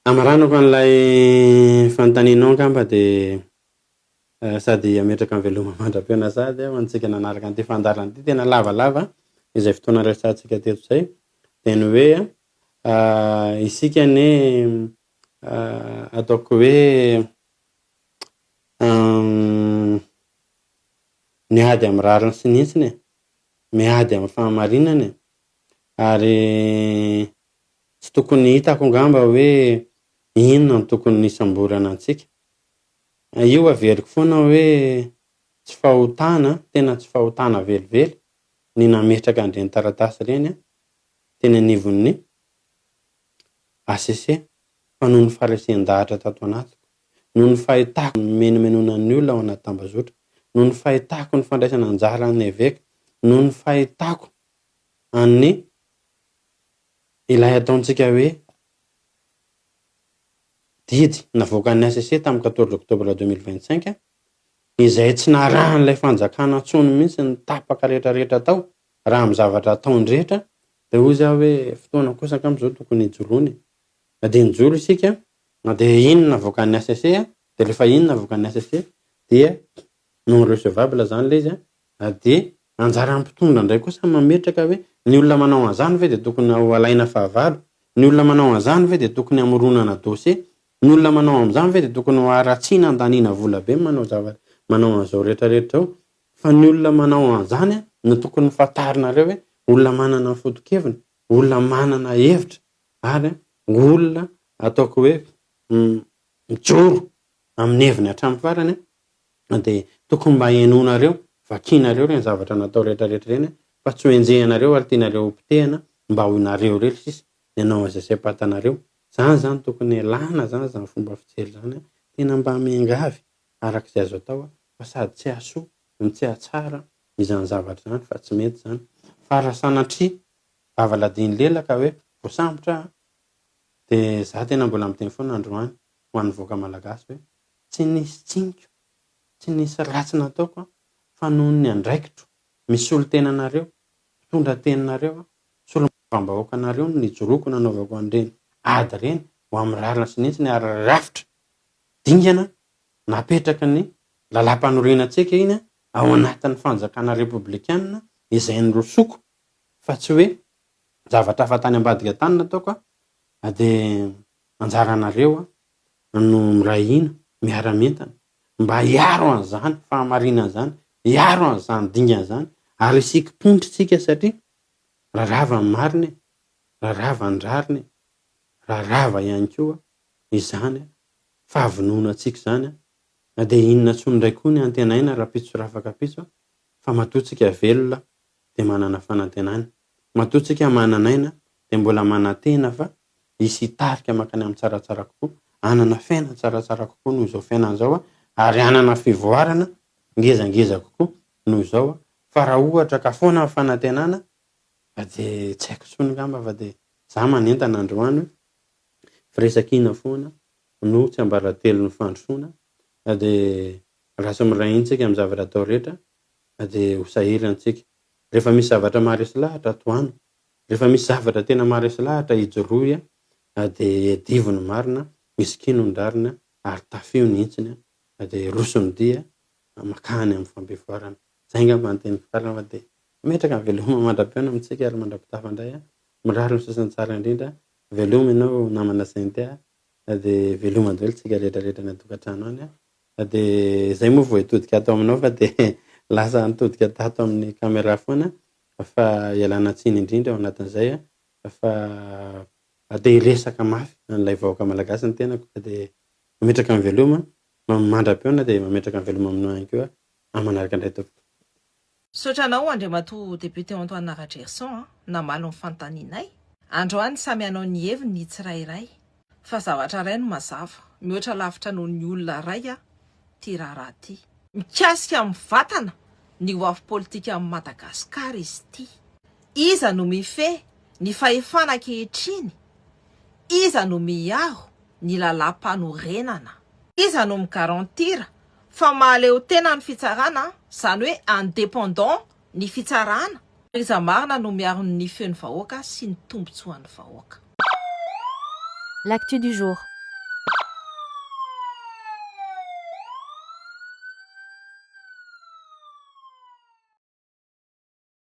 Hamaranako an'ilay fanontanianao angamba dia Sady hametraka ny veloma mandra-pihaona sahady aho ho antsika nanaraka an'ity fandaharana ity. Tena lavalava. izay fotoana resahantsika teto izay dia ny hoe isika anie ataoko hoe miady amin'ny rariny sy ny hitsiny e, miady amin'ny fahamarinana e, ary tsy tokony hitako angamba hoe inona no tokony hisamborana antsika. Io averiko foana hoe tsy fahotana, tena tsy fahotana velively ny nametraka an'ireny taratasy ireny teny anivon'ny HCC fa noho ny faharesen-dahatra tato anatiko, noho ny fahitako ny menomenonan'ny olona ao anaty tambazotra, noho ny fahitako ny fandraisana anjaran'ny eveka, noho ny fahitako an'ny ilay ataontsika hoe didy navoakan'ny HCC tamin'ny 14 octobre 2025, izay tsy narahan'ilay fanjakana intsony mihitsy ny tapaka rehetrarehetra tao, raha amin'ny zavatra ataony rehetra, dia hoy izaho hoe fotoana kosa angamba izao tokony hijoroana e. Na dia nijoro isika, na dia iny navoakan'ny HCC, dia rehefa iny navoakan'ny HCC dia non recevable izany ilay izy, dia anjaran'ny mpitondra indray kosa ny mametraka hoe ny olona manao an'izany ve dia tokony ho alaina fahavalo, ny olona manao an'izany ve dia tokony hamoronana dossier, ny olona manao an'izany ve dia tokony ho haratsiana handaniana vola be manao zavatra manao an'izao rehetra rehetra izao, fa ny olona manao an'izany no tokony fantarinareo hoe olona manana ny foto-keviny, olona manana hevitra ary olona ataoko hoe mijoro amin'ny heviny hatramin'ny farany dia tokony mba henoinareo, vakianareo ireny zavatra natao rehetra rehetra ireny fa tsy ho enjehinareo ary tianareo ho potehina mba ho nareo irery sisa ny hanao an'izay saim-patanareo. Izany izany tokony elana izany izany fomba fijery izany, tena mba miangavy araka izay azo atao fa sady tsy hahasoa no tsy hahatsara izany zavatra izany fa tsy mety izany fa raha sanatria vava ladin'ny lela ka hoe voasambotra aho dia za tena mbola miteny foana androany ho an'ny vahoaka malagasy hoe tsy nisy tsiniko, tsy nisy ratsy nataoko aho fa noho ny andraikitro misolo tena anareo, mpitondra teninareo aho, solombavambahoakanareo no nijoroako nanaovako an'ireny ady ireny ho amin'ny rariny sy ny hitsiny ary rafitra dingana napetraky ny lalàmpanorenantsika iny ao anatin'ny fanjakana repoblikanina izay nirosoko fa tsy hoe zavatra hafa tany ambadika tany nataoko a, dia anjaranareo no miray hina, miara-mientana mba hiaro an'izany fahamarinana izany, hiaro an'izany dingana izany ary hisikim-pondro tsika satria raha rava ny marina e, raha rava ny rariny e, raha rava ihany koa izany fahavononantsika izany na dia inona intsony indray koa ny antenaina rahampitso rafakapitso fa matoa tsika velona dia manana fanantenana. Matoa tsika manana aina dia mbola manantena fa hisy hitarika mankany amin'ny tsaratsara kokoa, hanana fiainana tsaratsara kokoa noho izao fiainana izao ary hanana fivoarana ngezangeza kokoa noho izao. Fa raha ohatra ka foana ny fanantenana dia tsy haiko intsony angamba fa dia za manentana androany hoe firaisankina foana no tsiambaratelon'ny fandrosoana dia raha tsy miray hina tsika amin'ny zavatra atao rehetra dia ho sahirana tsika. Rehefa misy zavatra maharesy lahatra tohano, rehefa misy zavatra tena maharesy lahatra ijoroy dia iadivo ny marina, isikino ny rariny ary tafio ny hitsiny dia roso ny dia makany amin'ny fampivoarana. Izay angamba ny teniko farany fa dia mametraka ny veloma mandra-pihaona amintsika ary mandra-pitafa indray aho. Mirary ny sasany tsara indrindra. Veloma ianao namana Cynthia dia veloma daholo tsika rehetra rehetra any an-tokantrano any. Dia izay moa vao hitodika ato aminao fa dia lasa nitodika tato amin'ny camera foana fa ialana tsiny indrindra ao anatin'izay fa te hiresaka mafy an'ilay vahoaka malagasy ny tenako ka dia mametraka ny veloma mandra-pihaona dia mametraka ny veloma aminao ihany koa amin'ny manaraka indray tompoko. Misaotra anao Andriamatoa Député Antoine Rajerison a, namaly ny fanontanianay. Androany samy hanao ny heviny ny tsirairay. Fa zavatra iray no mazava, mihoatra lavitra noho ny olona iray ity raharaha ity. Mikasika mivantana ny ho avy politikan'i Madagasikara izy ity. Iza no mifehy ny fahefana ankehitriny? Iza no miaro ny lalàmpanorenana? Iza no mi-garantir fa mahaleo tena ny fitsarana, izany hoe indépendant ny fitsarana? Iza marina no miaro ny feon'ny vahoaka sy ny tombotsoan'ny vahoaka? L'actu du jour.